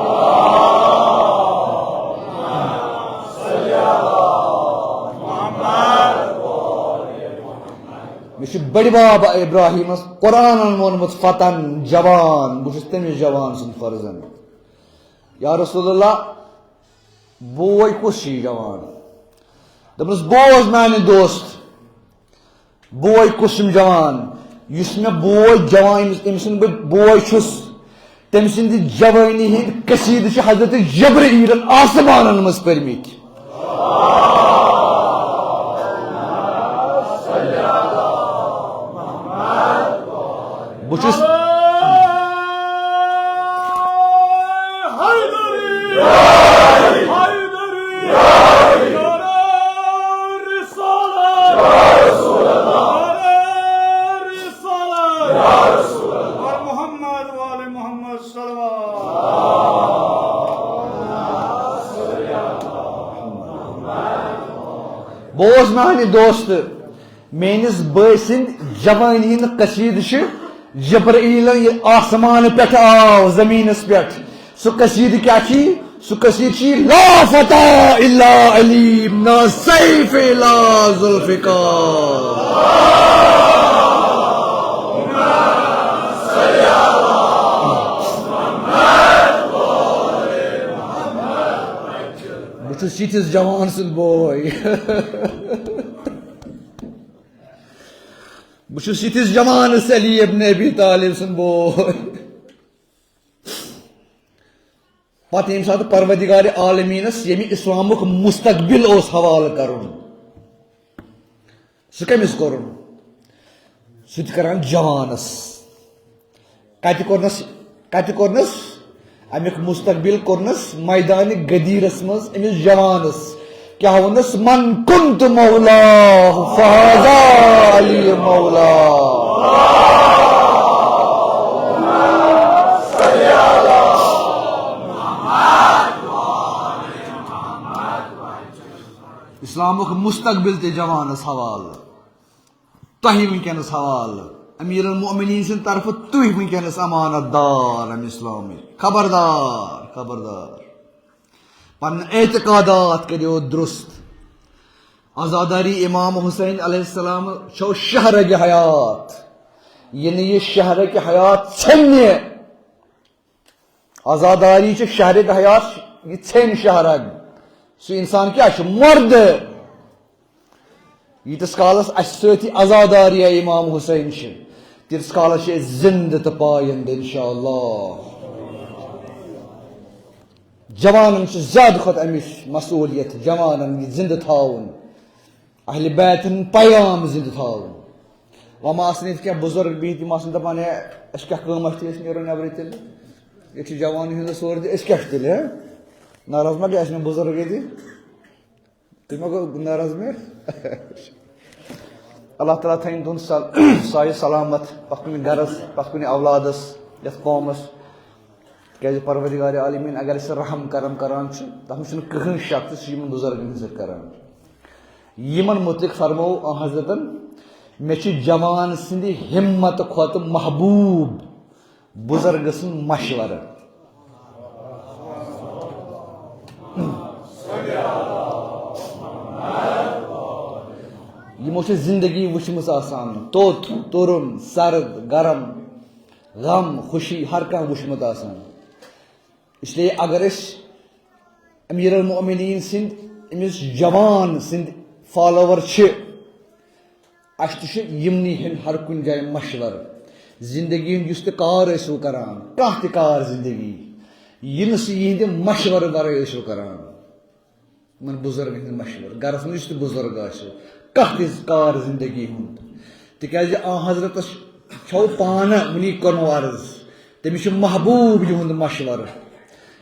مےٚ چھُ بٔڈِ بب ابراہیمس قرآنن ووٚنمُت، فتن، جوان، بہٕ چھُس تٔمِس جوان سُنٛد فرزند۔ یا رسول اللہ، بوے کُس چھُ یہِ جوان؟ دوٚپنَس، بوز میانہِ دوست، بوے کُس چھُم جوان؟ یُس مےٚ بوے جوان، أمِس، أمۍ سُنٛد بہٕ بوے چھُس، تٔمۍ سٕنٛدِ جوٲنی ہٕنٛدۍ قصیٖدٕ چھِ حضرت جبرائیلن آسمانن منٛز پٔرمٕتۍ۔ بہٕ چھُس محمد وآل محمد صلوات۔ بوز میانہِ دوست، میٲنِس بٲے سٕنٛدِ جوٲنی ہٕنٛدۍ قصیٖدٕ چھِ جبرائیل ییٚلہِ آسمانہٕ پٮ۪ٹھٕ آو زٔمیٖنَس پٮ۪ٹھ۔ سُہ قصیٖدٕ کیٛاہ چھُ؟ سُہ قصیٖدٕ چھُ، لا فتح الا علیم، نا سیف الا ذوالفقار۔ بہٕ چھُس یِتھِس جوان سُنٛد بوے۔ بہٕ چھُس یِتھِس جوانس علی ابن ابی طالب سُنٛد بوے۔ پتہٕ ییٚمہِ ساتہٕ پروردگار عالمیٖنس ییٚمہِ اسلامُک مستقبل اوس حوالہٕ کرُن، سُہ کٔمِس کوٚرُن؟ سُہ تہِ کران جوانس۔ کتہِ کوٚرنس، کتہِ کوٚرنس؟ امیُک مستقبل کوٚرنس میدانِ غدیرس منٛز أمِس جوانس۔ کیٛاہ ووٚنُس؟ من کنت مولاه فهذا علی مولاه۔ اسلامُک مستقبل تہِ جوانس حوالہٕ۔ تۄہہِ وٕنکیٚنَس حوالہٕ۔ امیر المؤمنین سٕنٛدِ طرفہٕ تُہۍ وٕنکیٚنَس امانت دار امہِ اسلامٕکۍ۔ خبردار، خبردار۔ پنٕنۍ اعتقادات کٔرِو درست۔ عزاداری امام حسین علیہ السلام چھو شہرگ حیات۔ یہِ نہٕ یہِ شہرگ حیات ژھیٚنہِ۔ عزاداری چھِ شہرگ حیات، یہِ ژھیٚنہِ شہرگ۔ سُہ انسان کیٛاہ چھُ؟ مردٕ۔ ییٖتِس کالس اَسہِ سۭتۍ یہِ عزاداری امام حسین چھِ، تیٖتِس کالس چھِ أسۍ زندٕ تہٕ پایندٕ انشاءاللہ۔ جوانن چھِ زیادٕ کھۄتہٕ امِچ مسئولیت، جوانن یہِ زندٕ تھاوُن، اہل بیتن پیغام زندٕ تھاوُن۔ وۄنۍ ما آسن ییٚتہِ کینٛہہ بُزرگ بِہِتھ، یِم آسن دپان، "ہے، اَسہِ کیٛاہ کٲم، اَسہِ چھِ، أسۍ نیرو نٮ۪برٕے تیٚلہِ، ییٚتہِ چھِ جوانٕے ہُنٛد سورُے تہٕ أسۍ کیٛاہ چھِ تیٚلہِ، ہے؟" ناراض ما گژھِ مےٚ بُزرگ ییٚتہِ؟ تُہۍ ما گوٚو ناراض مےٚ؟ اللہ تعالیٰ تھٲیِن تُہُنٛد سل-، سایہِ سلامت، پتھ کُنہِ گرس، پتھ کُنہِ اولادس، یتھ قومس۔ کیازِ پروردگار عالمین اگر اسہِ رحم کرم کران چھُ، تتھ منٛز چھُنہٕ کٕہٕنۍ شک تہٕ سُہ چھُ یِمن بُزرگن ہٕنٛز کران۔ یِمن مُتعلق فرموو آن حضرتن، "مےٚ چھُ جوان سٕنٛدِ ہمت کھۄتہٕ محبوب بُزرگ سُنٛد مشورٕ۔" یِمو چھِ زندگی وٕچھمٕژ آسان، توٚت، تُرُن، سرد، گرم، غم، خوشی، ہر کانٛہہ وٕچھمُت آسان۔ اس لیے اگر أسۍ امیر المؤمنین سٕنٛدۍ، أمِس جوان سٕنٛدۍ فالوور چھِ، اَسہِ تہِ چھُ یِمنٕے ہُنٛد ہر کُنہِ جایہِ مشورٕ۔ زندگی ہُنٛد یُس تہِ کار ٲسِو کران، کانٛہہ تہِ کار زندگی، یہِ نہٕ سُہ یِہنٛدِ مشورٕ ورٲے ٲسِو کران۔ یِمن بُزرگن ہُنٛد مشورٕ، گرس منٛز یُس تہِ بُزرگ آسِو، کانٛہہ تہِ کار زندگی ہُنٛد، تِکیازِ آن حضرتس چھو پانہٕ وُنی کوٚرمُت عرض، تٔمِس چھُ محبوب یِہُنٛد مشورٕ۔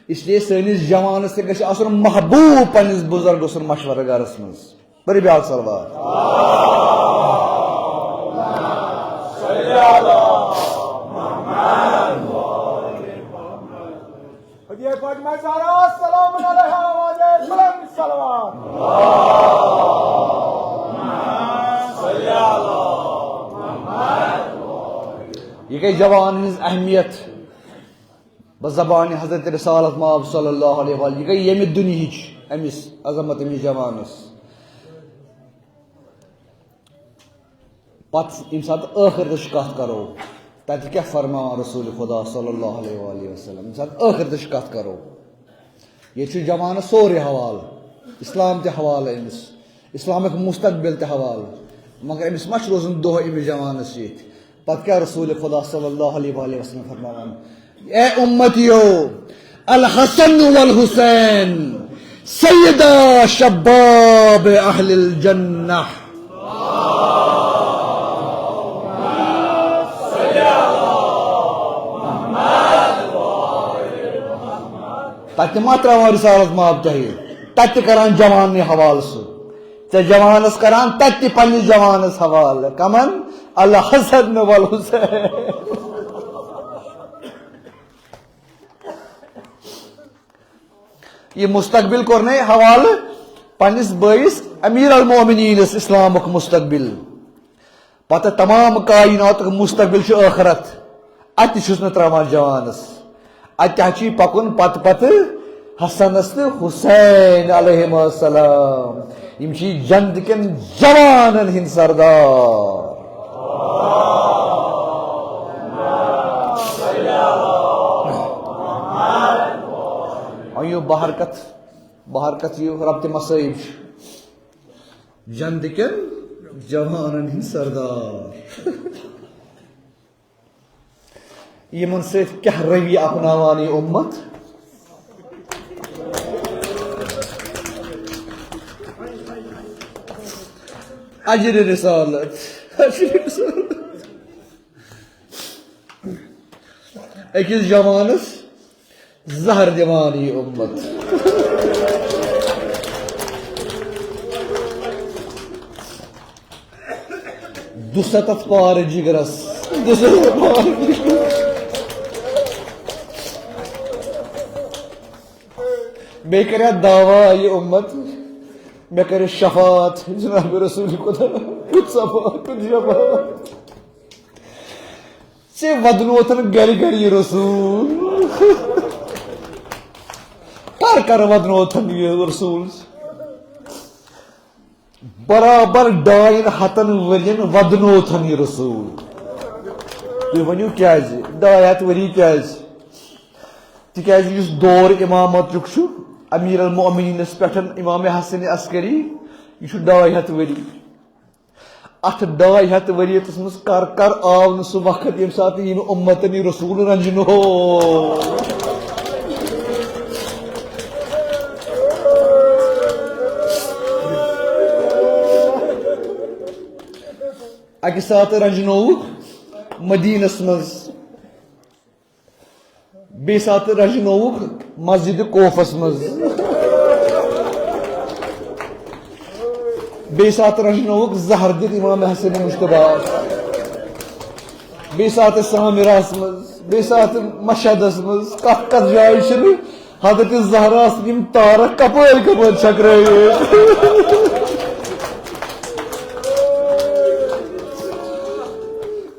اس لیے سٲنِس جوانس تہِ گژھِ آسُن محبوب پننِس بُزرگہٕ سُنٛد مشورٕ گرس منٛز۔ پٔرِو بیٛاکھ صلوات۔ ہدیہ فاطمہ زہرا سلام علیہا، واجہ بلند صلوات۔ یہِ گٔے جوان ہٕنٛز اہمیت۔ بس زبانہِ حضرت رسالت مآب صلی اللہ علیہ وآلہ، یہِ گٔے ییٚمہِ دُنیہٕچ أمِس عظمت، أمِس جوانس۔ پتہٕ ییٚمہِ ساتہٕ ٲخرتٕچ کتھ کرو، تتہِ کیٛاہ فرماوان رسول خدا صلی اللہ علیہ وآلہ وسلم، ییٚمہِ ساتہٕ ٲخرتٕچ کتھ کرو، ییٚتہِ چھُ جوانس سورُے حوالہٕ، اسلام تہِ حوالہٕ أمِس، اسلامُک مستقبل تہِ حوالہٕ، مگر أمِس ما چھُ روزُن دۄہ أمِس جوانس ییٚتہِ؟ پتہٕ کیٛاہ رسول خدا صلی اللہ علیہ وآلہ وسلم فرماوان؟ اے امتیو، الحسن والحسین سیدا شباب اہل الجنہ۔ تتہِ ما تراوان رسالت مآب تۄہہِ؟ تتہِ کران جوانٕے حوالہٕ سُہ۔ ژےٚ جوانس کران تتہِ پننِس جوانس حوالہٕ۔ کمن؟ الحسن والحسین۔ یہِ مستقبل کوٚر نے حوالہٕ پننِس بٲیِس امیر المومنینس، اسلامُک مستقبل۔ پتہٕ تمام کائناتُک مستقبل چھُ ٲخرت۔ اتہِ چھُس نہٕ تراوان جوانس۔ اتہِ چھُ پکُن پتہٕ پتہٕ حسنس تہٕ حسین علیہم السلام۔ یِم چھِ جنت کٮ۪ن جوانن ہٕنٛدۍ سردار۔ وۄنۍ یِیِو بحرکت، بحرکت یِیِو ربطِ مصائب چھُ۔ جنت کٮ۪ن جوانن ہٕنٛدۍ سردار۔ یِمن سۭتۍ کیٛاہ رویہ اپناوان یہِ اُمت؟ اجرِ رسالت، اجرِ رسالت۔ أکِس جوانس زہر دِوان یہِ اُمت۔ دُسَتتھ پار جگرس۔ دُسَتتھ پار جگرس۔ بیٚیہِ کَرِ اَتھ دعویٰ یہِ اُمت، مےٚ کَرِ شفاعت جناب رسول خدا۔ کُس شفاعت، کُس شفاعت؟ ژےٚ ودنوتھن گرِ گرِ یہِ رسول۔ کر کر ودنوتھن یہِ رسول؟ برابر ڈاین ہتن ورین ودنوتھن یہِ رسول۔ تُہۍ ؤنِو کیازِ؟ ڈاے ہتھ ؤری کیازِ؟ تِکیازِ یُس دور امامتُک چھُ، امیر المؤمنینس پٮ۪ٹھ امام حسن عسکری، یہِ چھُ ڈاے ہتھ ؤری۔ اتھ ڈاے ہتھ ؤریتس منٛز کر کر آو نہٕ سُہ وقت ییٚمہِ ساتہٕ ییٚمہِ اُمتن یہِ رسول رنجنو۔ اکہِ ساتہٕ رنجنووُکھ مدینس منٛز، بیٚیہِ ساتہٕ رنجنووُکھ مسجد کوفس منٛز، بیٚیہِ ساتہٕ رنجنووُکھ زہر دِتھ امام حسن مجتبیٰ، بیٚیہِ ساتہٕ سامراہس منٛز، بیٚیہِ ساتہٕ مشہدس منٛز۔ کتھ کتھ جایہِ چھِنہٕ حضرت زہرا سٕنٛدۍ یِم تارک کپٲرۍ کپٲرۍ چھکرٲوِتھ؟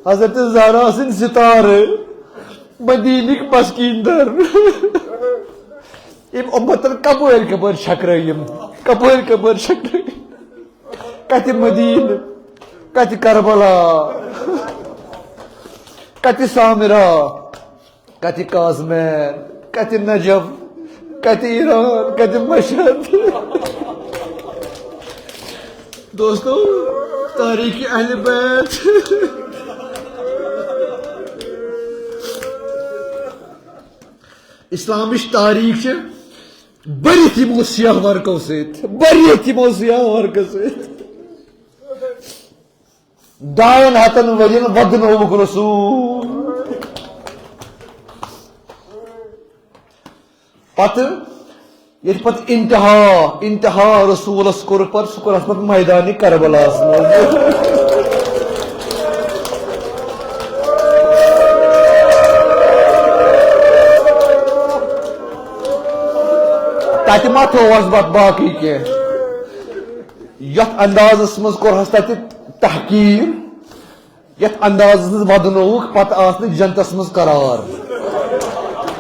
حضرت زہرا سٕنٛدۍ ستارٕ، مدیٖنٕکۍ مسکیٖن در۔ یِم اُمتن کپٲرۍ کپٲرۍ چھکرٲوۍ یِم؟ کپٲرۍ کپٲرۍ چھکرٲوۍ؟ کتہِ مدیٖنہٕ؟ کتہِ کربلا؟ کتہِ سامرا؟ کتہِ کازمین؟ کتہِ نجف؟ کتہِ ایران؟ کتہِ مشہد؟ دوستو، تاریخ اہل بیت، اسلامٕچ تاریخ چھِ بٔرِتھ یِمو سیاہ ورقو سۭتۍ، بٔرِتھ یِمو سیاہ ورقو سۭتۍ۔ ڈاین ہتن ؤرین ودنووُکھ رسول۔ پتہٕ ییٚلہِ پتہٕ انتہا، انتہا رسولس کوٚر پتہٕ، سُہ کوٚر اَتھ پتہٕ میدانِ کربلاہس منٛز۔ تتہِ ما تھووس پتہٕ باقٕے کینٛہہ؟ یتھ اندازس منٛز کوٚرہس تتہِ تحقیر، یتھ اندازس منٛز ودنووُکھ، پتہٕ آس نہٕ جنتس منٛز قرار۔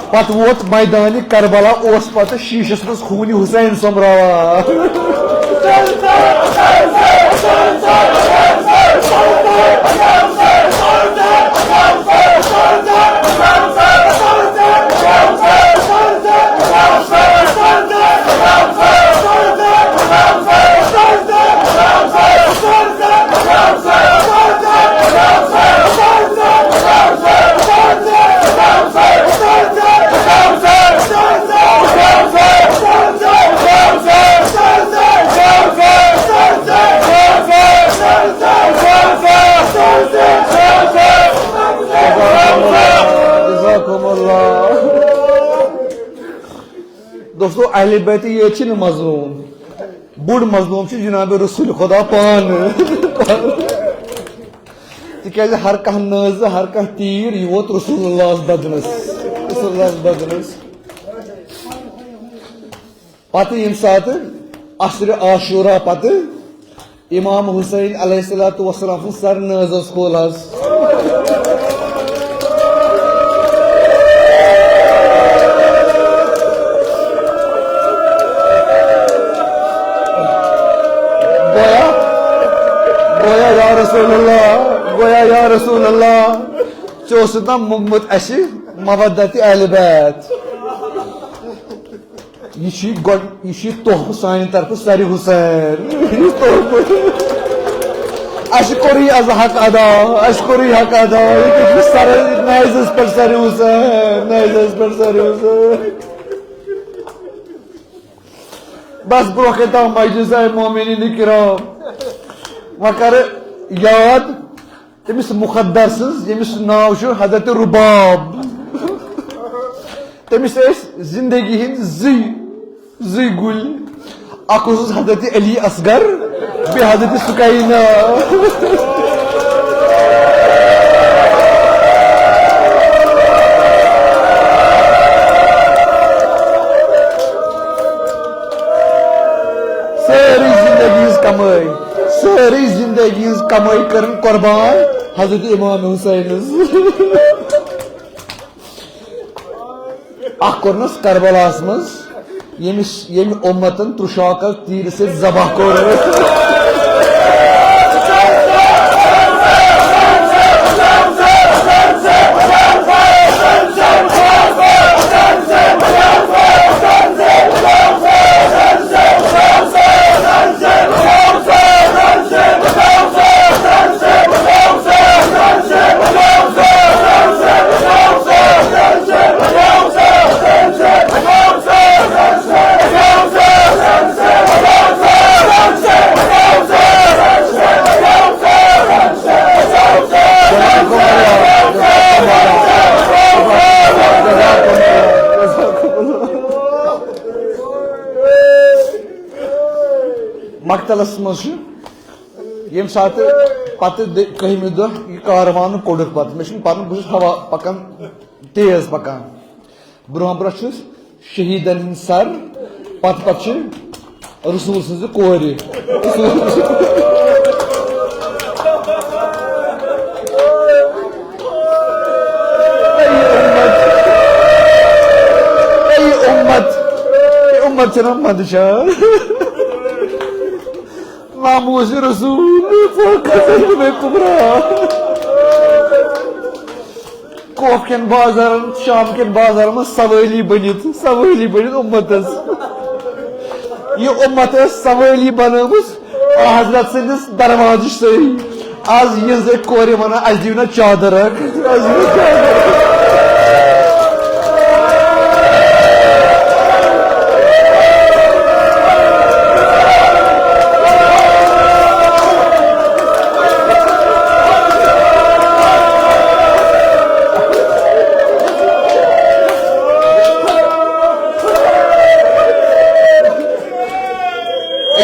پتہٕ ووت میدانِ کربلا، اوس پتہٕ شیشس منٛز خوٗنہِ حسین سوٚمبراوان۔ جزاکم اللہ۔ دوستو، اہل بیت یٲتۍ چھِنہٕ مظلوم، بوٚڑ مظلوم چھُ جناب رسول خدا پانہٕ۔ تِکیازِ ہر کانٛہہ نٲزٕ، ہر کانٛہہ تیٖر، یہِ ووت رسول اللہس بدنس، رسول اللہس بدنس۔ پتہٕ ییٚمہِ ساتہٕ عصرِ عاشورہ پتہٕ امام حسین علیہ الصلوۃ والسلام سٕنٛز سر نٲزس کھول حظ۔ گویا، گویا یا رسول اللہ، گویا یا رسول اللہ، ژےٚ اوسُتھ نا موٚنگمُت اسہِ مودتِ اہل بیت۔ یہِ چھُ گۄڈٕ، یہِ چھُ تحفہٕ سانہِ طرفہٕ سرِ حسین۔ یہِ تحفہٕ۔ اَسہِ کوٚر یہِ از حق ادا، اَسہِ کوٚر یہِ حق ادا۔ یہِ کیٛاہ چھُ سرِ، نیزس پٮ۪ٹھ سرِ حسین، نیزس پٮ۪ٹھ سرِ حسین۔ بس برونٛہہ کَنہِ تام مجلس آے مومنین کرام۔ وۄنۍ کَرٕ یاد تٔمِس مُخدر سٕنٛز، ییٚمِس ناو چھُ حضرت رُباب۔ تٔمِس ٲسۍ زندگی ہٕنٛدۍ زٕے، زٕے گُلۍ۔ اکھ اوسُس حضرت علی اصغر، بیٚیہِ حضرت سکینہ۔ کرن قربان حضرت امام حسینس۔ اکھ کوٚرنس کربلاہس منٛز، ییٚمِس، ییٚمہِ اُمتن ترُشاکس تیٖرِ سۭتۍ ذبح کوٚر۔ مقتلس منٛز چھُ ییٚمہِ ساتہٕ پتہٕ دٔ-، کٔہمہِ دۄہ یہِ کاروان کوٚڑُکھ پتہٕ، مےٚ چھُنہٕ پَرُن، بہٕ چھُس ہوا پکان، تیز پکان۔ برونٛہہ برونٛہہ چھُس شہیٖدن ہٕنٛدۍ سر، پتہٕ پتہٕ چھِ رسول سٕنٛزِ کورِ۔ اے امت، اے امت، اے امت چھنا مندشار۔ ناموس رسول، فوق قدر میں کبرا۔ کوف کٮ۪ن بازارن، شام کٮ۪ن بازارن منٛز سوٲلی بٔنِتھ، سوٲلی بٔنِتھ اُمتس۔ یہِ اُمت ٲس سوٲلی بنٲومٕژ آ حضرت سٕنٛدِس دروازٕ سۭتۍ۔ از یِہٕنٛزے کورِ ونان، "اسہِ دِیِو نا چادر اکھ، اسہِ دِیِو نا چادر اکھ۔"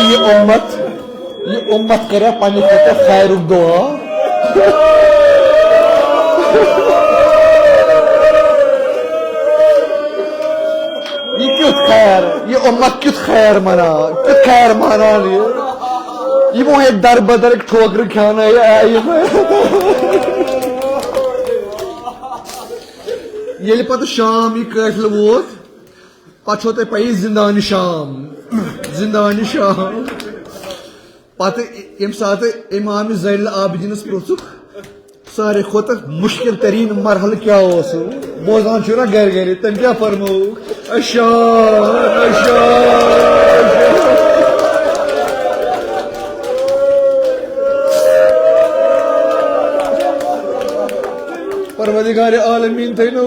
یہِ اُمت، یہِ اُمت کریا پننہِ خٲطرٕ خیرُک دُعا۔ یہِ کیُتھ خیر، یہِ اُمت کیُتھ خیر مناو، کیُتھ خیر مناو یہِ۔ یِمو ہے در بدر ٹھوکرٕ کھیٛاونٲے، آے یِم۔ ییٚلہِ پتہٕ شام یہِ قٲفلہٕ ووت، پتہٕ چھو تۄہہِ پَیی زندان شام، زندان شام۔ پتہٕ ییٚمہِ ساتہٕ امام زین العابدینس پرٛژھُکھ، ساروی کھۄتہٕ مشکل ترین مرحلہٕ کیٛاہ اوس؟ بوزان چھُو نا گرِ گرِ، تٔمۍ کیٛاہ فرمووُکھ؟ اشار، اشار، اشار۔ پروردگار عالمین تھٲینو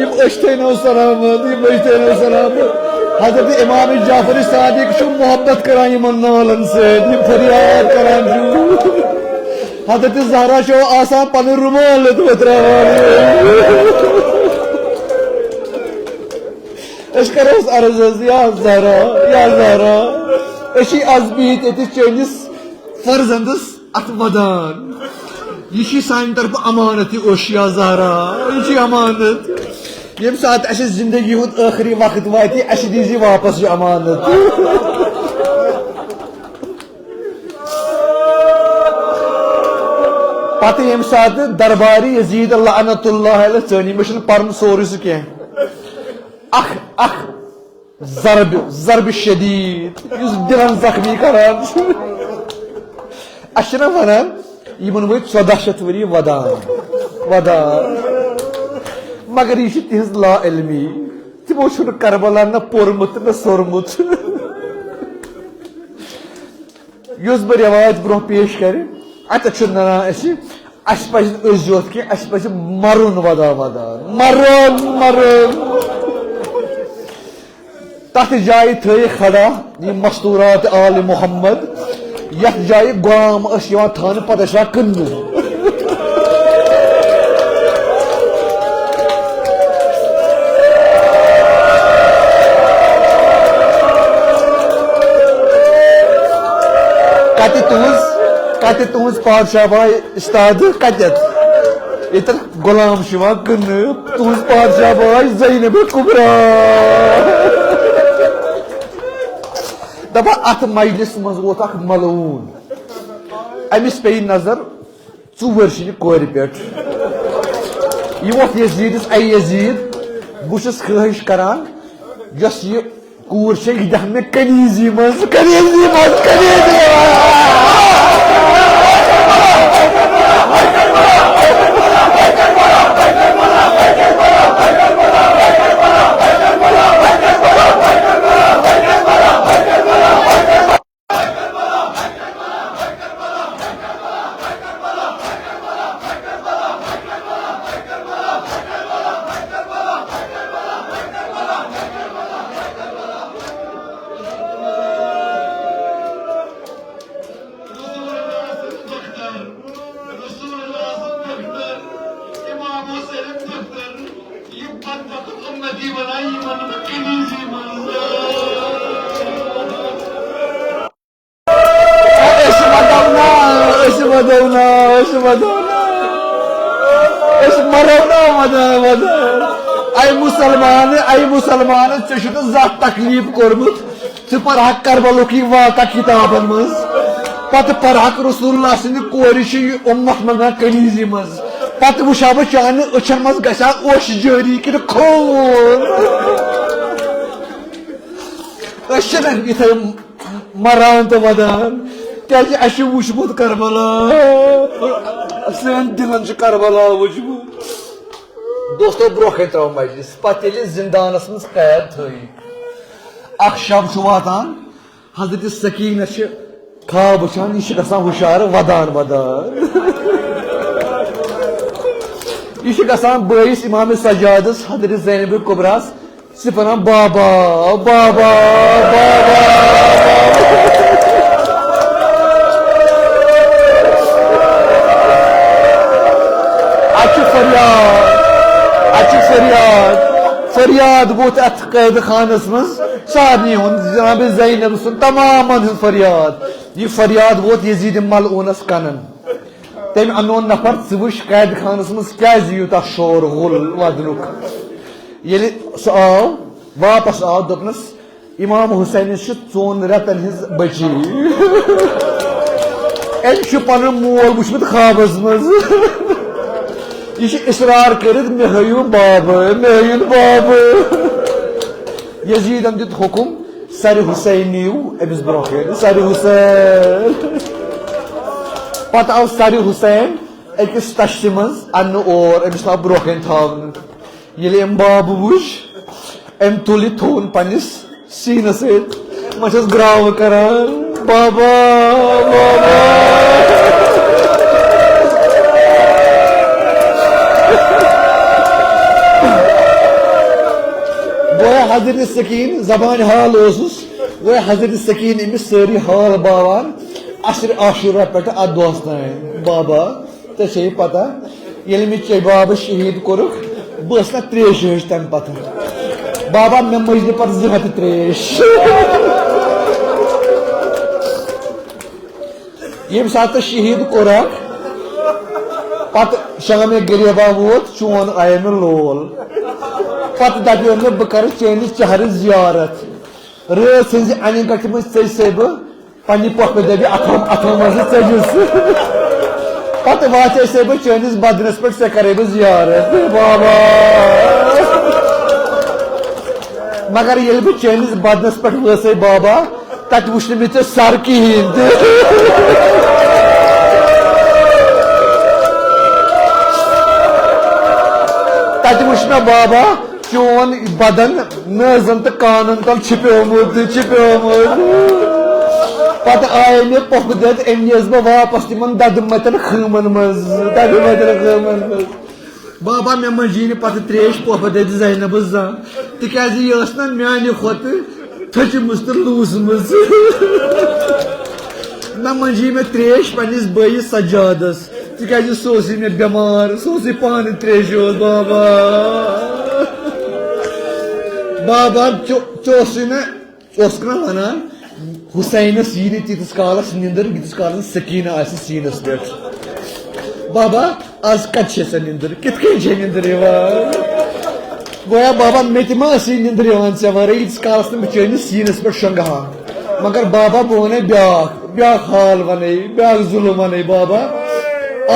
یِم أچھ تھٲینو سلامت، یِم أچھ تھٲینو سلامت۔ حضرت امام جعفر صادق چھُ محبت کران یِمن نالن سۭتۍ، یِم فریاد کران چھِ۔ حضرت زہرا چھو آسان پنُن رومال وتراوان۔ أسۍ کرو عرض حظ، یا زہرا، یا زہرا، أسۍ چھِ از بِہِتھ ییٚتہِ چٲنِس فرزندس اتھ ودان۔ یہِ چھِ سانہِ طرفہٕ امانت، یہِ اوٚش یا زہرا، یہِ چھِ امانت۔ ییٚمہِ ساتہٕ اسہِ زندگی ہُنٛد ٲخری وقت واتہِ، اسہِ دیٖزِ واپس یہِ امانت۔ پتہٕ ییٚمہِ ساتہٕ دربارِ یزید لعنت اللہ علیہ ژٲنی، مےٚ چھُنہٕ پرُن سورُے سُہ کینٛہہ۔ اکھ، اکھ ضرب، ضرب شدید، یُس دِلن زخمی کران چھُ۔ اَسہِ چھِنہ ونان، یِمن وٲتۍ ژۄداہ شیٚتھ ؤری ودان، ودان۔ مگر یہِ چھِ تِہنٛز لا علمی۔ تِمو چھُنہٕ کربلا نہ پوٚرمُت نہ سوٚرمُت۔ یُس بہٕ رٮ۪وایت برونٛہہ پیش کرِ، اتٮ۪تھ چھُ ننان اسہِ، اسہِ پزِ نہٕ أزۍ یوت کینٛہہ، اسہِ پزِ مرُن ودا ودا، مرُن، مرُن۔ تتھ جایہِ تھٲیِکھ کھڑا یہِ مستورات آل محمد، یتھ جایہِ غلام ٲسۍ یِوان تھاونہٕ، پتہٕ ٲسۍ یِوان کٕننہٕ۔ کتہِ تُہنٛز، کتہِ تُہنٛز پادشاہ باے استاد کتٮ۪تھ؟ ییٚتٮ۪تھ غلام چھِ یِوان کٕننہٕ، تُہنٛز پادشاہ باے زینب کبرا۔ دپان اتھ مجلس منٛز ووت اکھ ملعون، أمِس پیٚیہِ نظر ژوٗر چھِ یہِ کورِ پٮ۪ٹھ۔ یہِ ووٚتھ یزیٖدس، اے یزیٖد، بہٕ چھُس خٲہِش کران، یۄس یہِ کوٗر چھےٚ، یہِ دِکھ مےٚ کنیزی منٛز، کنیزی منٛز، کنیزی منٛز۔ أسۍ ودو نا، أسۍ ودو نا، أسۍ ودو نا، أسۍ مرو نا، ودان، ودان۔ اے مسلمان، اے مسلمان، ژےٚ چھُتھ زانٛہہ تکلیف کوٚرمُت؟ ژٕ پرہکھ کربلُک یہِ واقعہ کتابن منٛز، پتہٕ پرہکھ رسول اللہ سٕنٛدِ کورِ چھِ یہِ اُمت منٛگان کنیزی منٛز، پتہٕ وٕچھا بہٕ چانہِ أچھن منٛز گژھِ ہا اوش جٲری کِنہٕ خوٗن۔ أسۍ چھِنہٕ یِتھے مران تہٕ ودان، کیازِ اَسہِ چھُ وُچھمُت کربلا، سٲنۍ دِلن چھُ کربلا وُچھمُت۔ دوستو، برونٛہہ کنہِ ترٛاوو مجلس۔ پتہٕ ییٚلہِ زندانس منٛز قید تھٲیِکھ، اکھ شب چھُ واتان، حضرت سکینہ چھِ خواب وٕچھان، یہِ چھِ گژھان ہُشار ودان ودان۔ یہِ چھِ گژھان بٲیِس امام سجادس، حضرت زینب کبریٰ ہس، سُہ پران بابا، بابا، بابا۔ اَتہِ چھُ فریاد، اَتہِ چھُ فریاد، فریاد ووت اَتھ قید خانس منٛز سارنٕے ہُنٛد، جناب زینب سُنٛد، تمامن ہُنٛد فریاد۔ یہِ فریاد ووت یزید ملعونس کنن۔ تٔمۍ انون نفر، ژٕ وٕچھ قید خانس منٛز کیازِ یوٗتاہ شور غُل ودنُک۔ ییٚلہِ سُہ آو، واپس آو، دوٚپنس، امام حسینس چھِ ژۄن رٮ۪تن ہٕنٛز بچی۔ أمۍ چھُ پنُن مول وٕچھمُت خوابس منٛز۔ یہِ چھُ اصرار کٔرِتھ، مےٚ ہٲیِو بابہٕ، مےٚ ہٲیِن بابہٕ۔ یزیدن دیُت حُکم، سرِ حسین نِیِو أمِس برونٛہہ کَنہِ، سرِ حسین۔ پتہٕ آو سرِ حسین أکِس تشتہِ منٛز اننہٕ اور، أمِس آو برونٛہہ کَنہِ تھاونہٕ۔ ییٚلہِ أمۍ بابہٕ وُچھ، أمۍ تُل یہِ تھوٚوُن پننِس سیٖنس سۭتۍ، وۄنۍ چھَس گراوٕ کران، بابا، بابا۔ گویا حضرت سکین زبانہِ حال اوسُس، گویا حضرت سکین أمِس سٲری حال باوان عصرِ عاشورہ پٮ۪ٹھٕ اتھ دۄہس تام۔ بابا، ژےٚ چھے پتہ، ییٚلہِ مےٚ چے بابہٕ شہیٖد کوٚرُکھ، بہٕ ٲسٕس نہ ترٛیش چیٚوان تمہِ پتہٕ۔ بابا، مےٚ مٔج نہٕ پتہٕ زٕہٕنۍ تہِ ترٛیش۔ ییٚمہِ ساتہٕ ژےٚ شہیٖد کوٚرکھ، پتہٕ شامِ غریبا ووت، چون آیے مےٚ لول۔ پتہٕ دپیو مےٚ، بہٕ کرٕ چٲنِس چہرٕ زیارت۔ رٲژ ہٕنزِ انہِ گٹہِ منٛز ژٔج سے بہٕ پننہِ پۄپھِ دبہِ اتھو، اتھو منٛزٕ ژٔجِس۔ پتہٕ واژے سے بہٕ چٲنِس بدنس پٮ۪ٹھ، ژےٚ کرے بہٕ زیارت۔ بابا! مگر ییٚلہِ بہٕ چٲنِس بدنس پٮ۪ٹھ وٲژے بابا، تتہِ وُچھ نہٕ مےٚ ژےٚ سر کِہیٖنۍ تہِ۔ تتہِ وُچھ مےٚ بابا چون بدن نٲزن تہٕ کانن تل چھپیومُت، چھپیومُت۔ پتہٕ آیے مےٚ پۄپھٕ دۄد، أمۍ نِیَس بہٕ واپس تِمن دۄدٕ متٮ۪ن خۭمن منٛز، دۄدٕ متٮ۪ن خۭمن منٛز۔ بابا، مےٚ منٛز یی نہٕ پتہٕ ترٛیش پۄپھٕ دۄدِ زینبس زانٛہہ، تِکیازِ یہِ ٲس نہ میانہِ کھۄتہٕ تھٔچمٕژ تہٕ لوٗسمٕژ۔ نہ منٛجی مےٚ ترٛیش پننِس بٲیِس سجادس، تِکیازِ سُہ اوسُے مےٚ بٮ۪مار، سُہ اوسُے پانہٕ ترٛیشہِ اوس بابا۔ بابا، ژےٚ، ژےٚ اوسُے نہ، ژٕ اوسُکھ نہ ونان، حسینس یی نہٕ تیٖتِس کالس نِندٕر، ییٖتِس کالس سکینہ آسہِ سیٖنس پٮ۪ٹھ۔ بابا، از کتہِ چھےٚ ژےٚ نِندٕر؟ کِتھ کٔنۍ چھےٚ نِندٕر یِوان؟ گویا بابا، مےٚ تہِ ما ٲسٕے نِندٕر یِوان ژےٚ ورٲے، ییٖتِس کالس نہٕ بہٕ چٲنِس سیٖنس پٮ۪ٹھ شۄنٛگہٕ ہا۔ مگر بابا، بہٕ وَنے بیٛاکھ، بیٛاکھ حال وَنے، بیٛاکھ ظُلُم وَنے بابا۔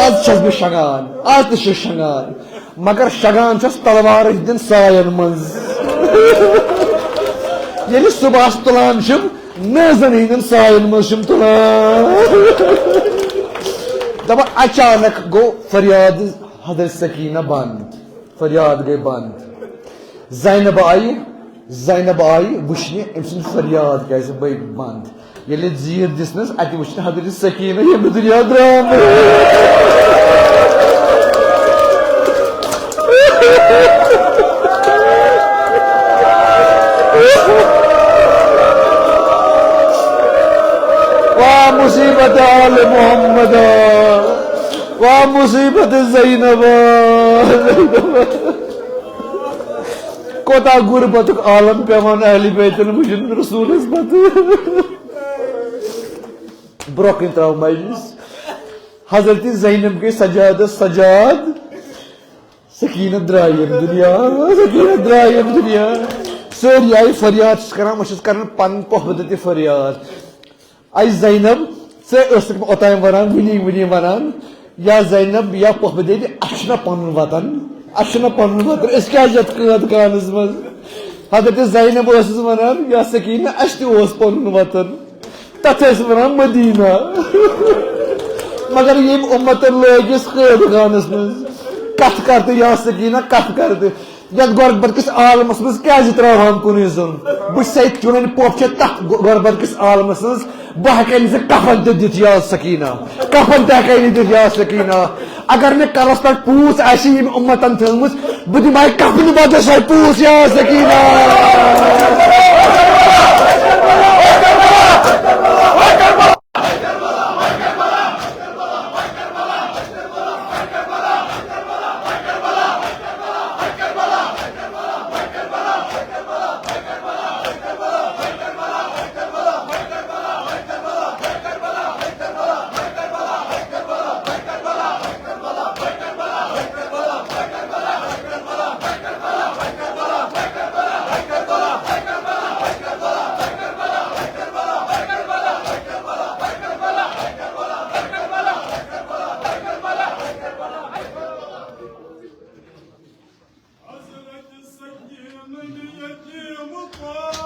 آز چھَس بہٕ شۄنٛگان، آز تہِ چھُس شۄنٛگان، مگر شۄنٛگان چھَس تلوار ہٕنٛدٮ۪ن ساین منٛز۔ ییٚلہِ صُبحَس تُلان چھِم، نٲزن ہٕنٛدٮ۪ن ساین منٛز چھِم تُلان۔ دَپان اچانک گوٚو فریاد حضرت سکینہ بنٛد، فریاد گٔے بنٛد۔ زینب آیہِ، زینب آیہِ وٕچھنہِ أمۍ سٕنٛز فریاد کیٛازِ گٔے بنٛد۔ ییٚلہِ زیٖر دِژنَس، اَتہِ وٕچھ نہٕ حضرت سکینہ ییٚمہِ دُنیا درٛامٕژ۔ واہ مصیبت آل محمد، واہ مصیبت زینب۔ کوتاہ غربتُک عالم پیوان اہل بیتن وٕچھن رسولس پتہٕ۔ برونٛہہ کُن ترٛاو مجلس۔ حضرت زینب گٔے سجادس سجاد، سکینہ درٛاے ییٚمہِ دُنیا، سکینہ درٛاے ییٚمہِ دُنیا۔ سٲری آیہِ فریاد چھِس کران، وۄنۍ چھِس کران پنٕنۍ پۄپھٕ تہِ فریاد۔ اے زینب، ژےٚ ٲسٕکھ مےٚ اوٚتام وَنان، وٕنی وٕنی وَنان، یا زینب یا پۄپھٕ بیبی، اَسہِ چھُنہ پَنُن وطن، اَسہِ چھُنہ پَنُن وطن، أسۍ کیٛازِ یَتھ قٲد خانَس منٛز؟ حضرت زینب ٲسٕس وَنان، یا سکینہ، اَسہِ تہِ اوس پَنُن وطن، تَتھ ٲسۍ وَنان مدینہ۔ مگر ییٚمۍ اُمتَن لٲگۍ أسۍ قٲد خانَس منٛز، کَتھ کَر تہٕ یا سکینہ، کَتھ کَر تہٕ۔ یتھ غربت کِس عالمس منٛز کیازِ ترٛاوہَم کُنُے زوٚن؟ بہٕ چھُسے چٲنۍ پۄپھ چھےٚ تتھ غ-، غربت کِس عالمس منٛز، بہٕ ہٮ۪کے نہٕ ژےٚ کفن تہِ دِتھ یا سکینہ، کفن تہِ ہٮ۪کے نہٕ دِتھ یا سکینہ۔ اگر مےٚ کلس پٮ۪ٹھ پوٗژ آسہِ ییٚمۍ اُمتن تھٲومٕژ، بہٕ دِمہٕ ہاے کفنہٕ بدلہٕ سۄے پوٗژ یا سکینہ۔ حضرت سکینہ یتیم پان۔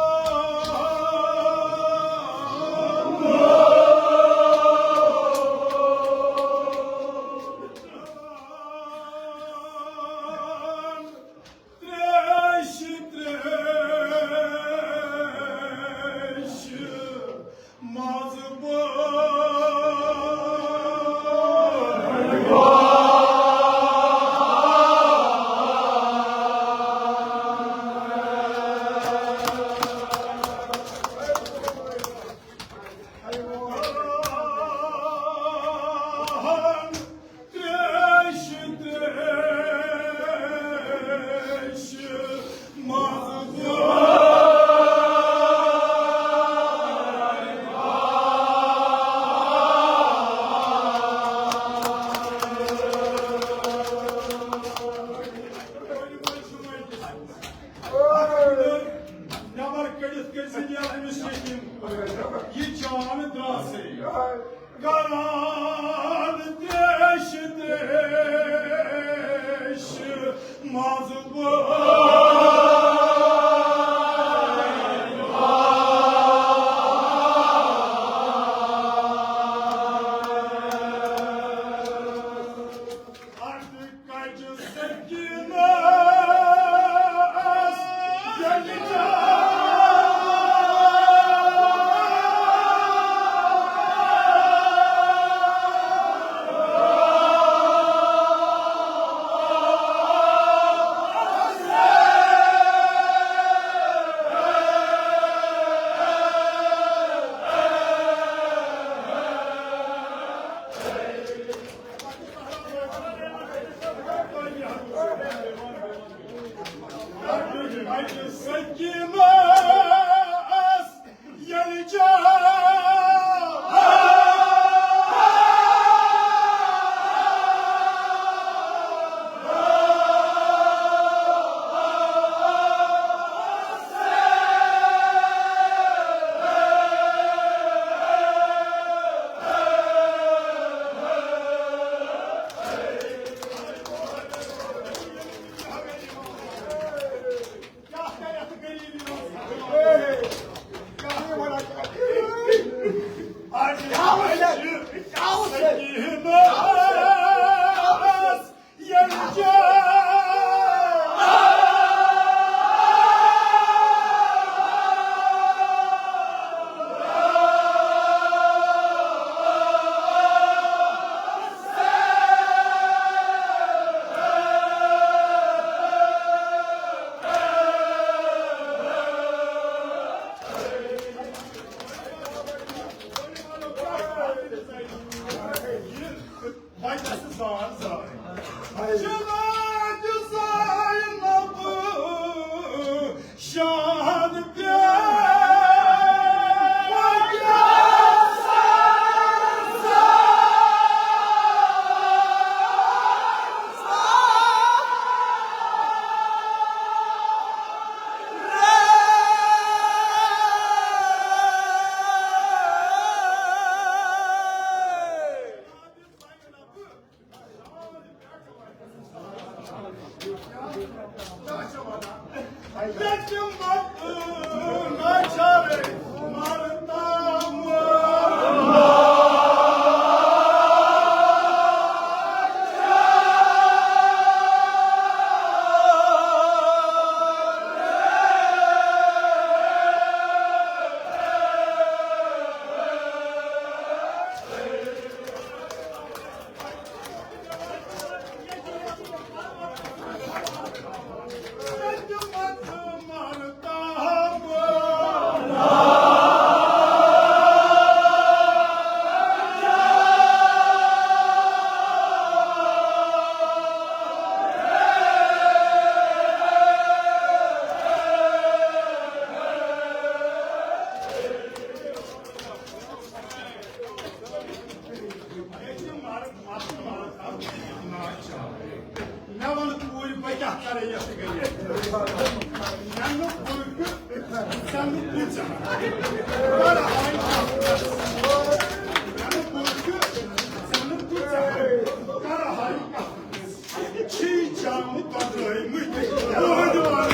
تریش، تریش، ماز بوٚن۔ تریش، تریش، ماز بوٚن۔ نٮ۪بر کٔڑِتھ کٔرۍ زِ نیل أمِس یتیٖم۔ یہِ جان درٛاسٕے۔ کران تریش، تریش، ماز بوٚن۔ اَتھ کَتہِ سکینہ ٲس ییٚلہِ جان۔ وۄنۍ گژھِ زار زار۔ جناب زینب شان پیٚٹھ۔ مےٚ وَن کوٗرِ، بہٕ کیٛاہ کَرٕ یَتھ گٔیہِ؟ مےٚ نہٕ بُلکہِ، ژےٚ نہٕ بُژَن۔ کَرٕ ہاے کَتھ۔ مےٚ نہٕ بُلکہِ، ژےٚ نہٕ بُژَن۔ کَرٕ ہاے کَتھ۔ چھی جام بدلٲومٕتۍ۔ بہٕ دِوان۔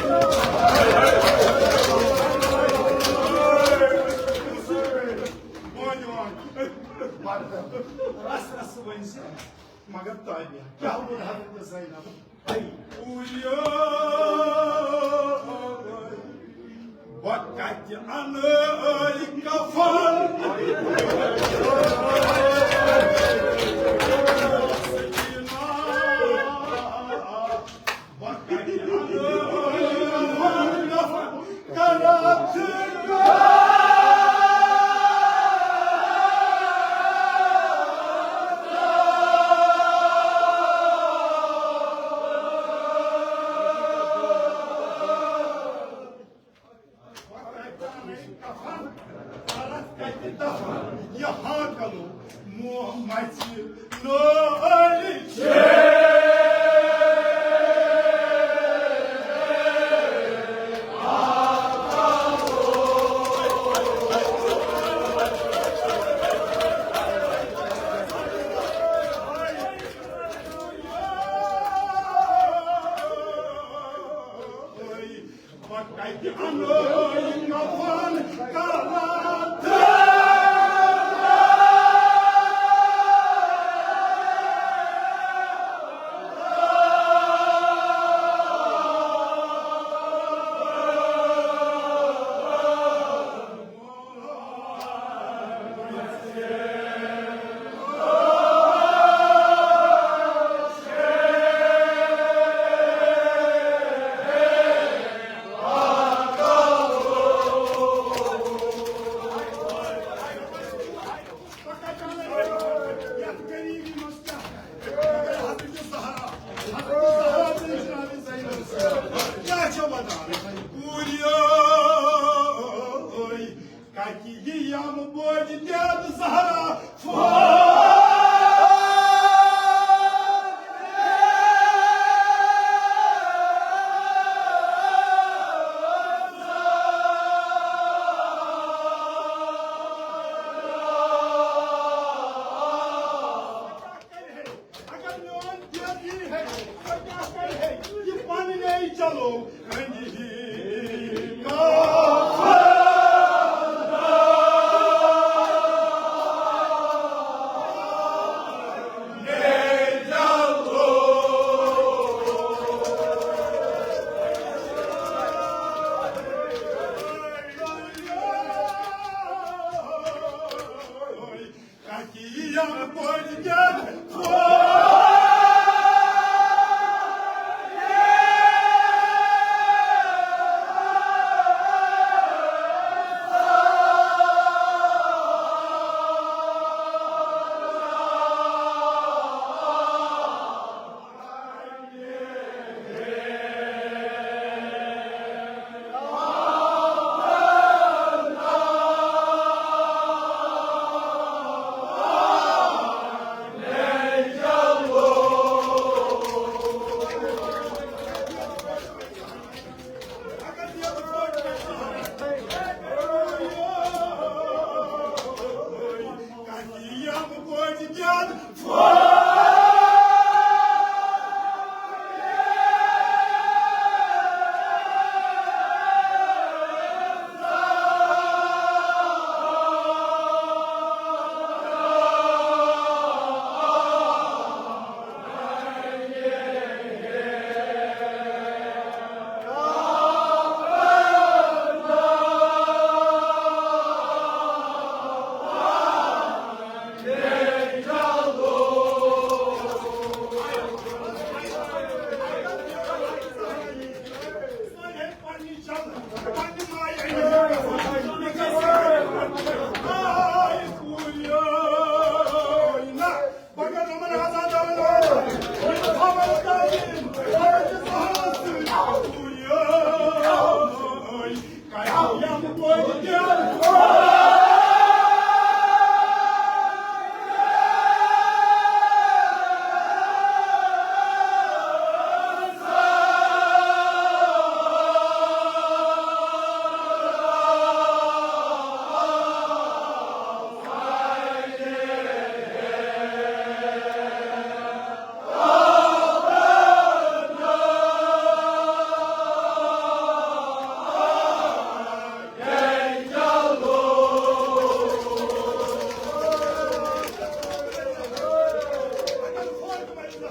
بہٕ دِوان۔ رَس رَس ؤنۍ زِ۔ مگر تابع کیٛاہ ووٚن حضرت زینب؟ اے اوٗرۍ یور، بہٕ کَتہِ اَنہٕ کفن؟ یہِ ہاں کلو موہ مچہِ نٲلۍ چھِ۔ کیٛاہ چھےٚ وَنان؟ کورِ ٲے، کَتہِ یِیَم بٔڑ دٮ۪د زہرا فوت؟ اگر میون دٮ۪د یی ہے، سۄ کیٛاہ کرِ ہے؟ یہِ پننے چلو أنٛدۍ ہی کافر۔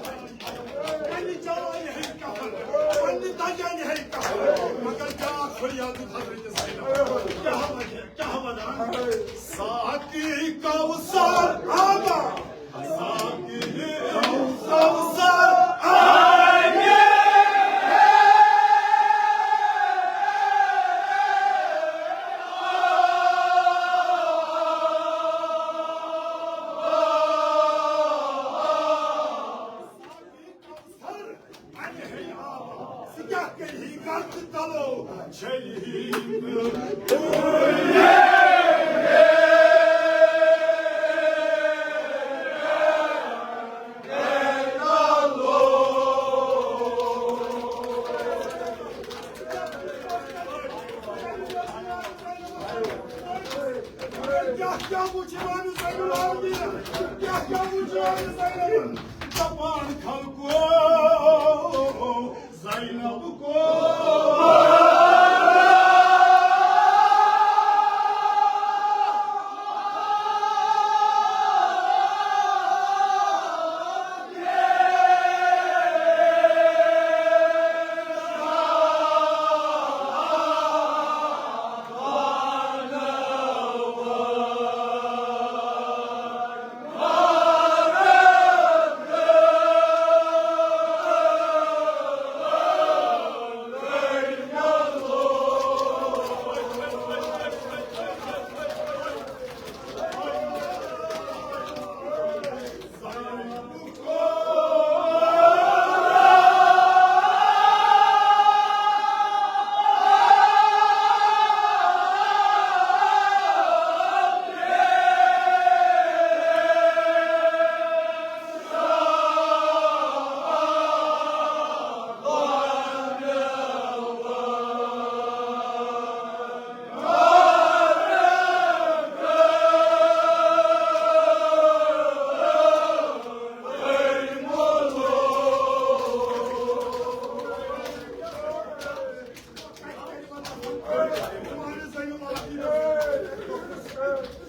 پننہِ جوانی ہٕنٛدۍ کفن، پننہِ دجانی ہٕنٛدۍ کفن، مگر بیٛاکھ فریاد دیُت حضرت زینب۔ کیٛاہ وجہ، کیٛاہ وجہ؟ ساقی کوثر آمد، ساقی کوثر آمد۔ کیٛاہ کیٛاہ وُچھ امام زین العابدین؟ کیٛاہ کیٛاہ وُچھ امام زین العابدین؟ دپان خلقو زینب کو۔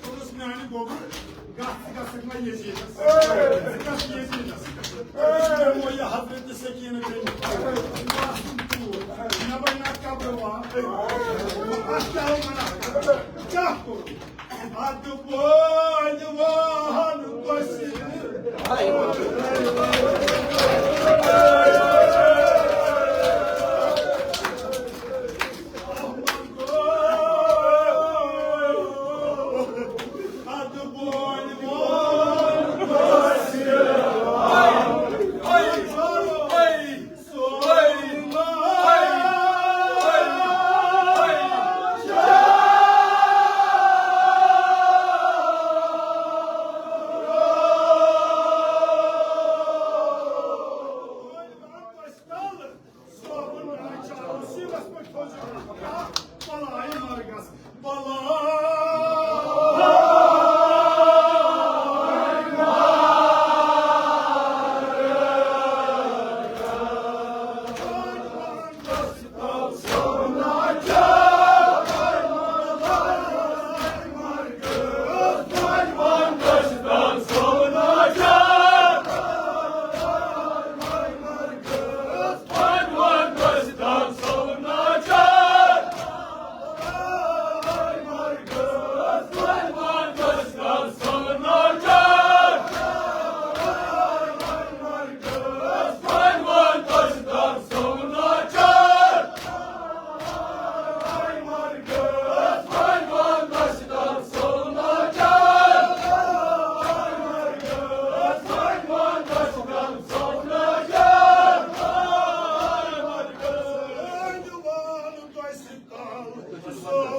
دوٚپُس، میانہِ گوٚبُر، گژھ ژٕ گژھکھ نہ یزیدس، ژٕ گژھ یزیدس۔ مےٚ ووٚن یہِ حضرت سکینہ بیٚنہِ، مےٚ بنہِ نا قبرٕ وان، اتھ کیٛاہ ووٚن اتھ؟ کیٛاہ کوٚر؟ ادٕ بٲدۍ وَہَن کۄسہِ۔ ادٕ بٲدۍ وَہَن کۄسہِ۔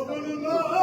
Zulma